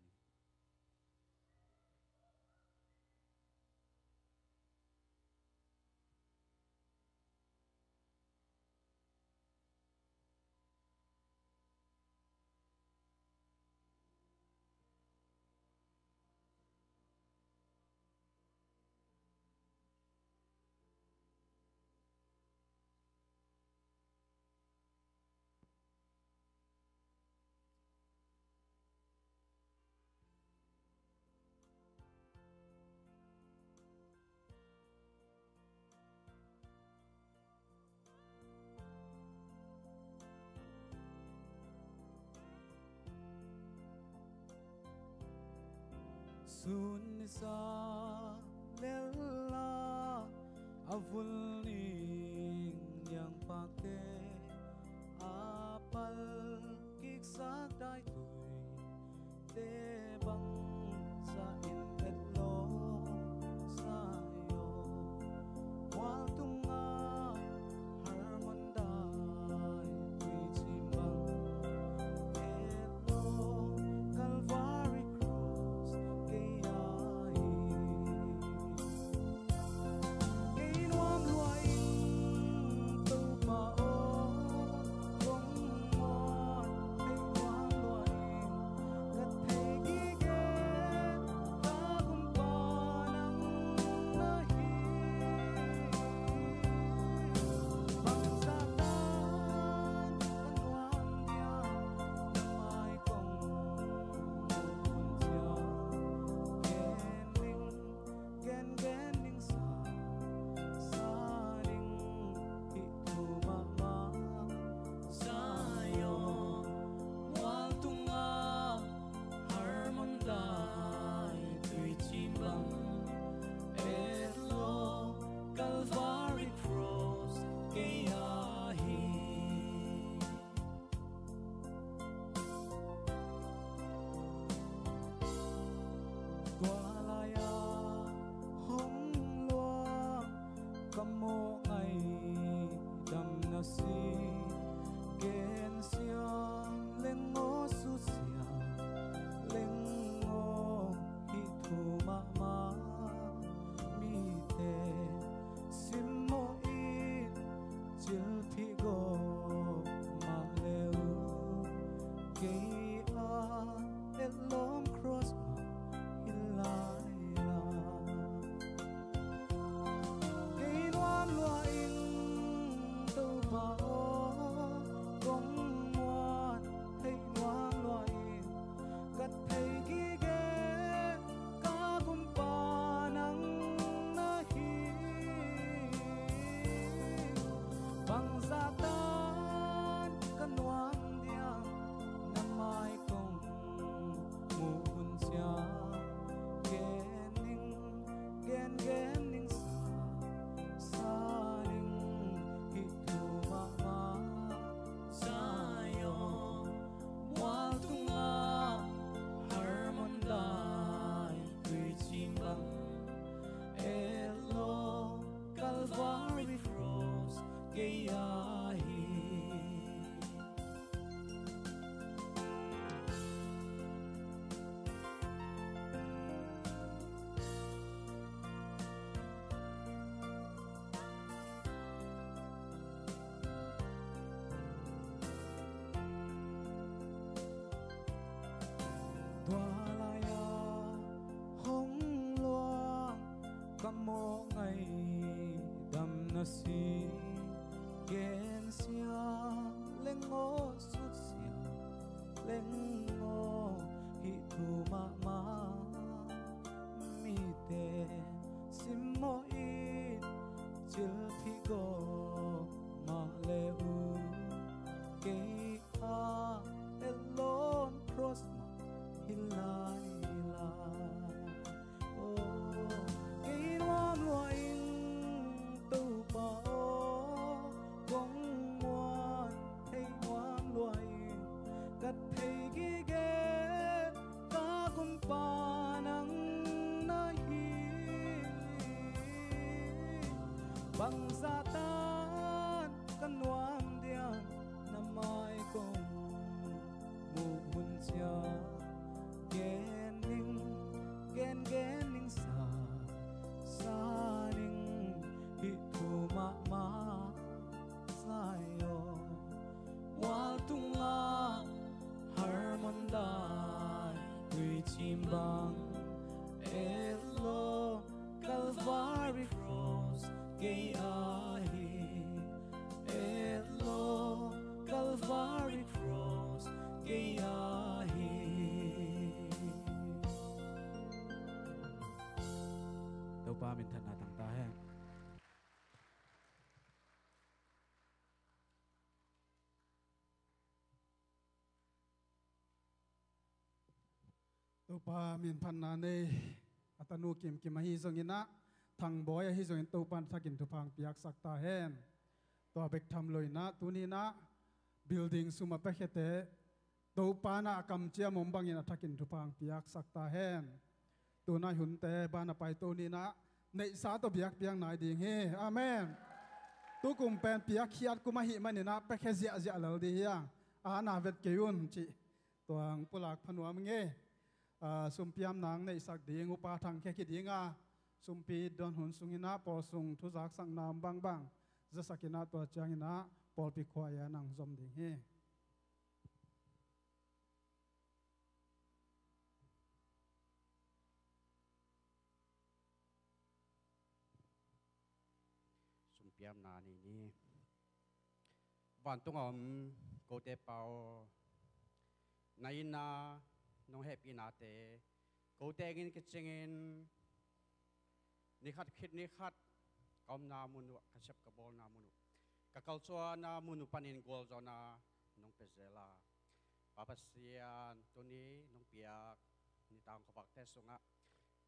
Sun nisa lella a vul ning niangpakte a pal kiksak daitui te bang sa in et lo sa yo. Mual tunga harmon dai tui cim bang et lo. Calvary Cross kei a hi. Kei nuam lua ing Topa aw, kong muan thei nuam lua ing. Ka thei gige ka gumpa nang na hi. Bangzah tan ka nuam dia, na mai kong muh hun cia. Gen ning, gen gen ning sa, sa ning hih thu mahmah. Zion, mual tunga harmon dai tui cim bang et lo. Calvary Cross kei a hi. Tua lai-a hong luang ka mawh ngaidam na si. Gensia leng aw, susia leng aw, hih thu mahmah. Mite simmawh in cilphih gawp mah le uh, kei a etlawm cross mah hi lai-a. Kei nuam lua ing Topa aw, kong muan thei nuam lua ing. Ka thei gige ka gumpa nang na hi. Bangzah tan ka nuam dia, na mai kong muh hun cia. Gen ning, gen gen ning sa, sa ning hih thu mahmah. Zion, mual tunga harmon dai tui cim bang et lo. Calvary Cross kei a hi. Tua lai-a hong luang ka mawh ngaidam na si. Gensia leng aw, susia leng aw, hih thu mahmah. Mite simmawh in cilphih gawp mah le uh, kei a etlawm cross mah hi lai-a. Aw, kei nuam lua ing Topa aw, Cimbang, et lo, Calvary Cross kei ahi. Et lo, Calvary Cross kei ahi. Topa minthanna tang ta hen. Topa minphatna nei a tanu kimkim ahi zongin ah, Thangbawi ahi zongin Topa in thakin thupha hong piaksak ta hen. Tua bek tham loin ah, tuni in ah building sum a piakhiate Topa in ah a kamciam om bangin a thakin thupha hong piaksak ta hen. Tuni a hunte ban a paito ni in ah, neihsa tawh biakpiak nai ding hi. Amen. Tukum pen piakkhiat kum ahih manin ah piakhia ziahziah lel ding hi a, a na vet kei un cih tua hong pulak pha nuam ing ei. Ah, sumpiam nang neihsak ding upa thang khia khia ding a, sumpi don hun sungin ah pawl sung thu zaksakna om bangbang zasak in ah, tua ciangin ah pawlpi khua-ah nang zom ding hi. Sumpiamna nei ni. Vantung a om kote Pa aw, na itna, nong hehpihnate kote tengin kicingin, ni khat khit ni khat ka omna mun uh, ka sep ka bawlna mun uh, ka kalsuanna mun uh panin gualzawhna nong pia zel a, Pa Pasian, tuni nong piak nitak khuavakte sungah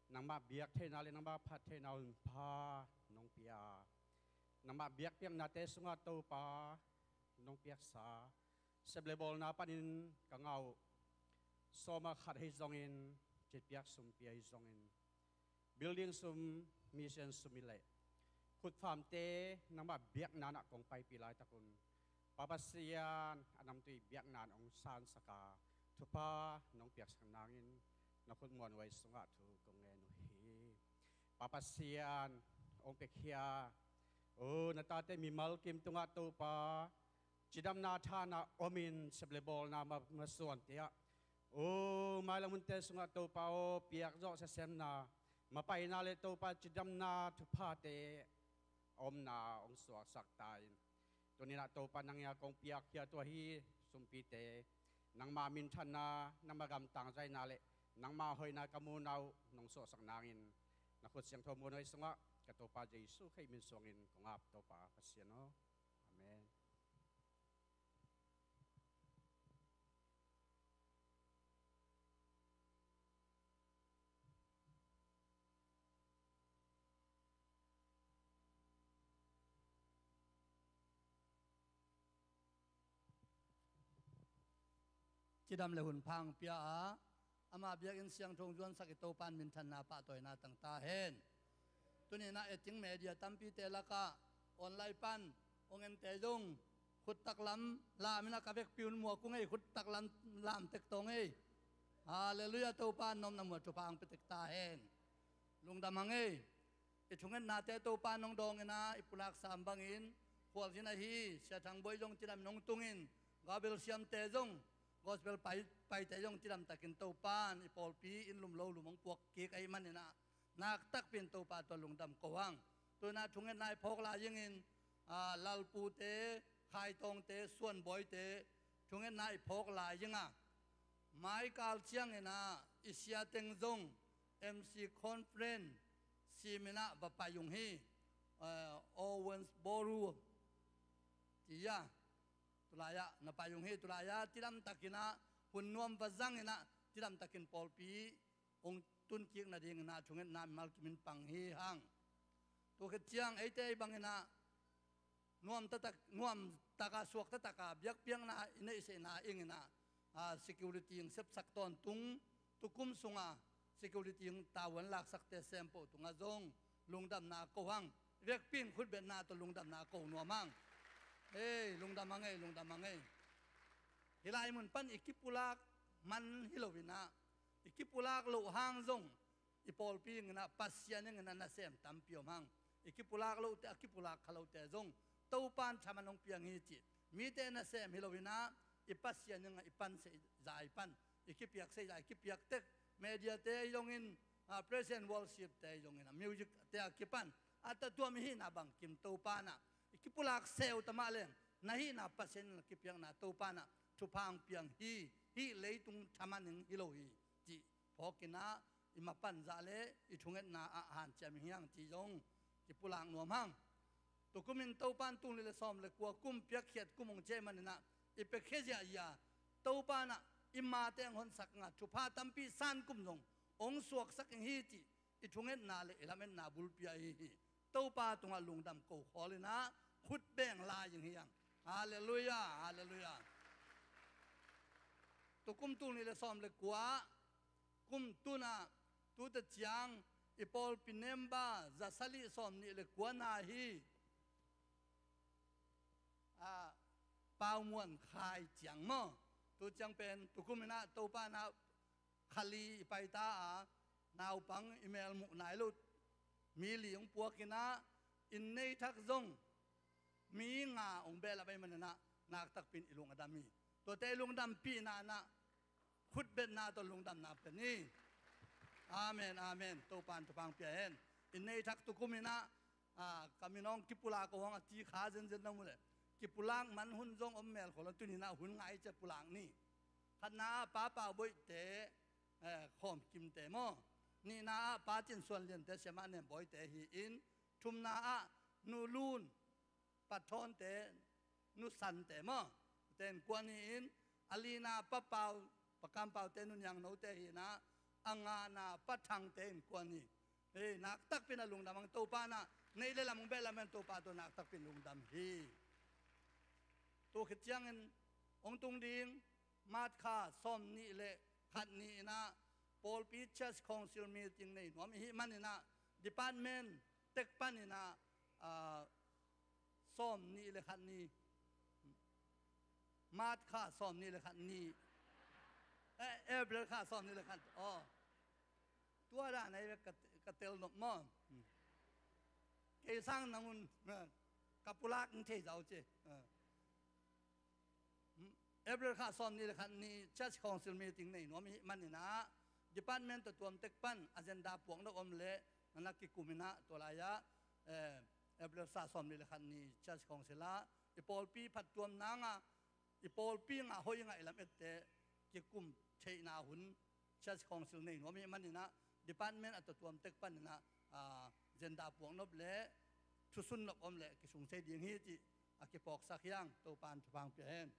nangmah biak theihna le nangmah phat theihna hun pha nong pia a, nangmah biakpiaknate sungah Topa nong piaksa sep le bawlna panin ka ngah uh sawm ah khat ahi zongin, citpiak sumpi ahi zongin, building sum, mission sum hi leh, khutfamte nangmah biakna-ah kong paipih laitak un, Pa Pasian, a namtui biakna-ah hong sansak a, thupha nong piaksak nangin na khut muanhuai sungah thu kong ngen uh hi. Pa Pasian, hong piakhia, o, na tate mimal kim tungah Topa, cidamna thahatna omin sep le bawlna ma, masuante ah, o, mailam munte sungah Topa aw, piakzawh siasemna, mapaina le Topa cidamna thuphate a omna hong suaksak ta in. Tuni in ah Topa, nang kiangah kong piakhia tua hi sumpite nangma minthanna, nangma gamtang zaina le nangma hoihna ka muhna uh nong suahsak nangin, na khut siangtho muanhuai sungah ka Topa Jesu Khrih min suangin kong ap, Topa Pasian aw. Amen. Cidam le hun pha hong pia a, ama biakinn siangtho hong zuansak i Topa in minthanna pahtawina tang ta hen. Tuni in ah eting media tampite lakah online pan hong ente zong khuttak lam lam in ah ka vekpi un muak ung ei, khuttak lam lam tek tawh ung ei. Halleluiah, Topa in nopna muah thupha hong pia tek ta hen. Lungdam hang ei. I thungetnate Topa in hong dawng in ah, i pulak sam bangin khualzin ahi Sia Thang Bawi zong cidam in hong tungin, gospel siamte zong, gospel pai, paite zong cidam takin Topa in i pawlpi in lum lo lum hong puak kik ahih manin ah, nakpi takin Topa tungah lungdam ko hang. Tu in ah thungetna i phawk lai zingin, ah, Lalpute, Khaitawngte, Suanbawite thungetna i phawk lai zing a, mai kal ciangin ah i sia teng zong M C Conference sim in ah va pai ung hi. Eh, Owensboro ci a, tulai ah na pai ung hi. Tulai ah cidam takin ah hun nuam va zang in ah, cidam takin pawlpi hong tun kik nadingin ah thungetna mimal kim in pang hi hang. Tua khit ciang eite ei bangin ah nuam taktak, nuam taka, suak taktak a biakpiakna i neihsehna ing in ah, ah, security ing sepsak tawntung, tukum sunga security ing tavuan laksakte sempoh tungah zong lungdamna ko hang. Vekpi in khutbetna tawh lungdamna ko nuam hang. Ei, lungdam hang ei, lungdam hang ei. Hih lai mun pan i kipulak man hi lo in ah, i kipulak loh hang zong i pawlpi ing in ah, Pasian ing in ah nasem tampi om hang. I kipulak lote, a kipulak kha lote zong Topa in thaman hong piang hi cih, mite nasem hi lo in ah, i Pasian ing ah i pan sehzah i pan, i kipiak sehzah i kipiak tek, Media te ahi zongin, ah, praise and worship te ahi zongin, ah, music te a kipan, a tatuam i hihna bangkim Topa in ah i kipulak seu ta mah leng, na hihna Pasian in a kipiakna Topa in ah thupha hong piang hi. Hih leitung thaman ing hi lo hi, cih phawkin ah i mapan zah le i thungetna ah hanciam ing hi hang, ci zong kipulak nuam hang. Tukum in Topa in tul nih le sawm le kua kum piakkhiat kum hong ciah manin ah i piakhia ziahziah Topa in ah i mate hong honsak ing a, thupha tampi san kum zong hong suaksak ing hi, cih i thungetna le i lametna bulpi ah i hi Topa tungah lungdam ko khawl in ah khut beng lai ing hi hang. Halleluiah, halleluiah. Tukum tul nih le sawm le kua, kum tun ah, tute ciang i pawlpi nemba za sagih sawm nih le kua na hi. Ah, Pau Muan Khai ciang maw? Tu ciang pen tukum in ah Topa in ah khali i paita a, naupang i mel muh nai lo mi li hong puak in ah, inn nei thak zong mi nga hong behlap ahih manin ah naktakpi in i lung a dam hi. Tuate i lungdampihna in ah khutbetna tawh lungdamna pia ni. Amen, amen. Topa in thupha hong pia hen. Inn nei thak tukum in ah, ah, ka min hong kipulak ko hong a ti kha zenzen na mu le, kipulak man hun zong om mel khol a, tuni in ah hun ngai ciang pulak ni. Khatna ah Pa Pau Boihte, eh, Khawm Kimte maw? Nihna ah Pa Cin Suan Liante, Siamah Nem Bawite hi in, thumna ah Nu Lun, Pa Thawnte, Nu Sante maw? Te innkuan hi in, a lina Pa Pau, Pa Kam Paute, Nu Niang Note hi in ah, a ngana Pa Thangte innkuan hi. Hei, naktakpi in ah lungdam hang. Topa in ah neih le lam hong behlap hen, Topa tawh naktakpi in lungdam hi. Tu khit ciangin hong tung ding March kha sawm nih le khat ni in ah pawlpi Church Council meeting nei nuam i hih manin ah department tek panin ah, ah, sawm nih le khat ni, March kha sawm nih le khat ni, eh, April kha sawm nih le khat, aw. Tua dan ahi ve, ka, ka tel nop maw? Kei sang nangun, eh, ka pulak ing thei zau ci. Eh. April kha sawm nih le khat ni Church Council meeting nei nuam i hih manin ah department tawh tuam tek pan agenda puak nop om le na na kikum in ah, tua lai ah, eh, April kha sawm nih le khat ni Church Council ah i pawlpi phattuam nang a, i pawlpi ngah hoih ngah i lam ette kikum theihna hun Church Council nei nuam i hih manin ah department a tawh tuam tek panin ah, ah, agenda puak nop le thusun nop om le kisung thei ding hi cih a kiphawksak hi hang. Topa in thupha hong pia hen.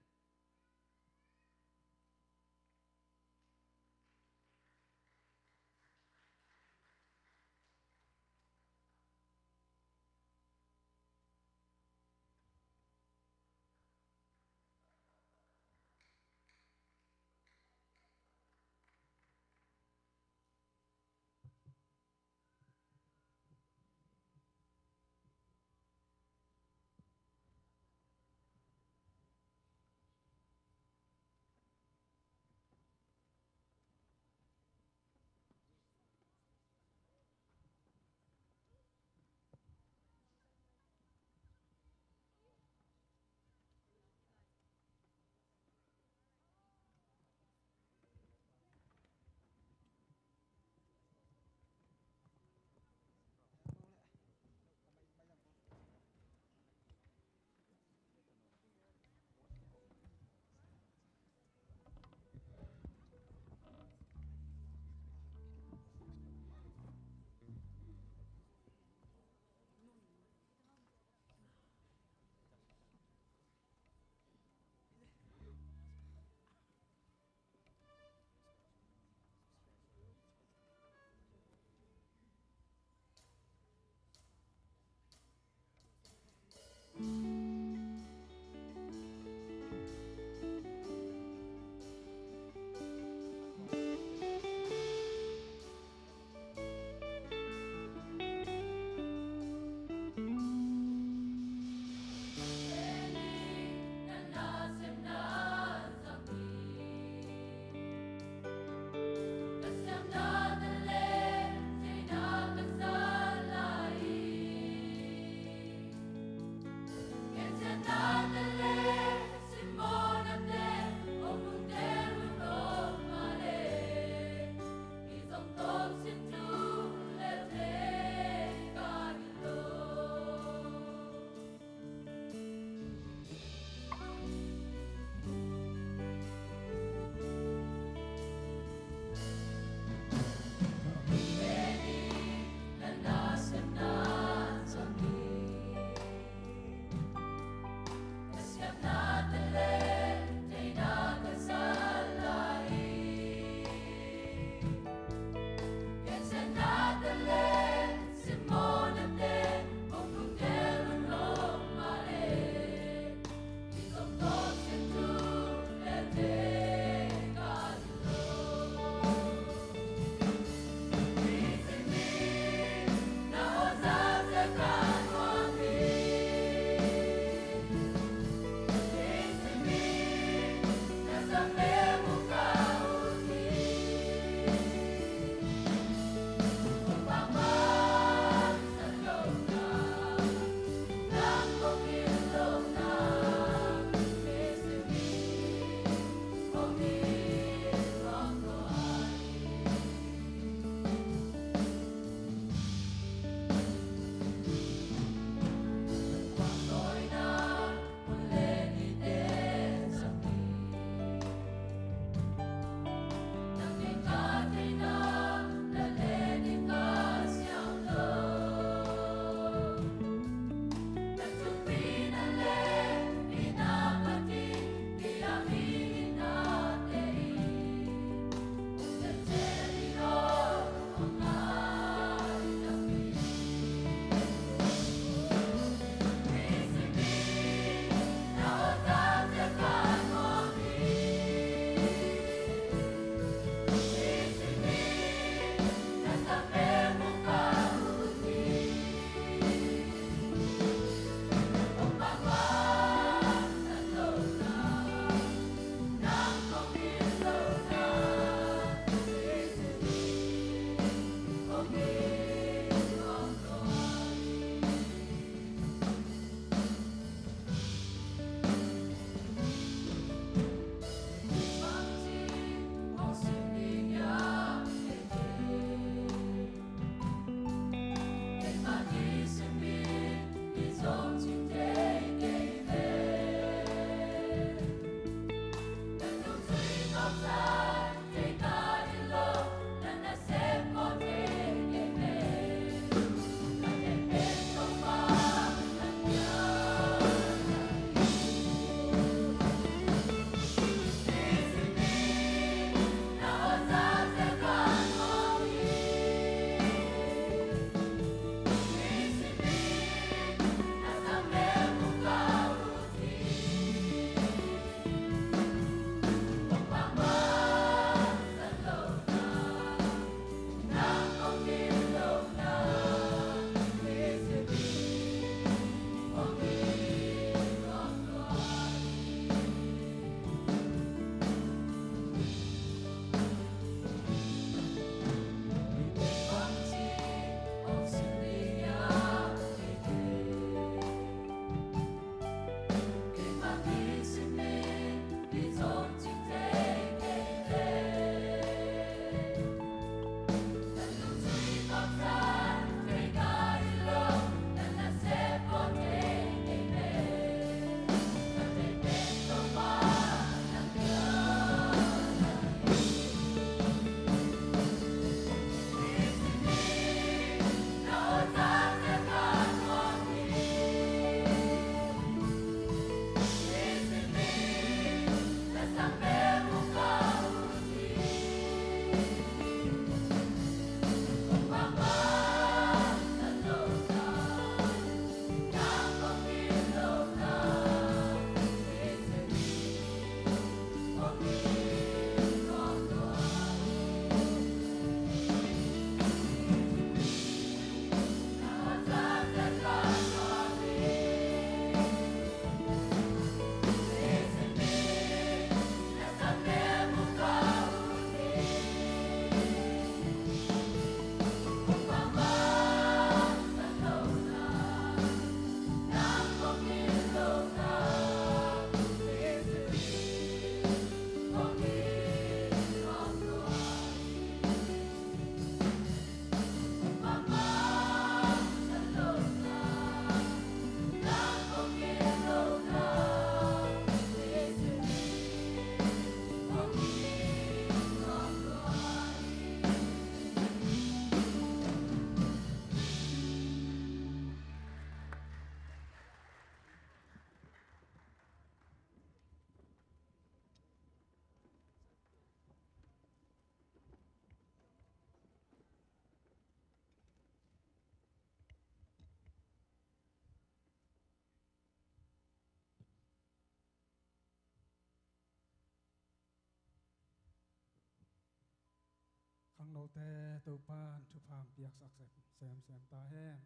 Note Topa'n thupha piaksak sem, sem, sem ta hen.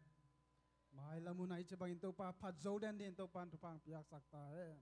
Mailam hun ah hih ci bangin Topa phat zo den dingin Topa'n thupha piaksak ta hen.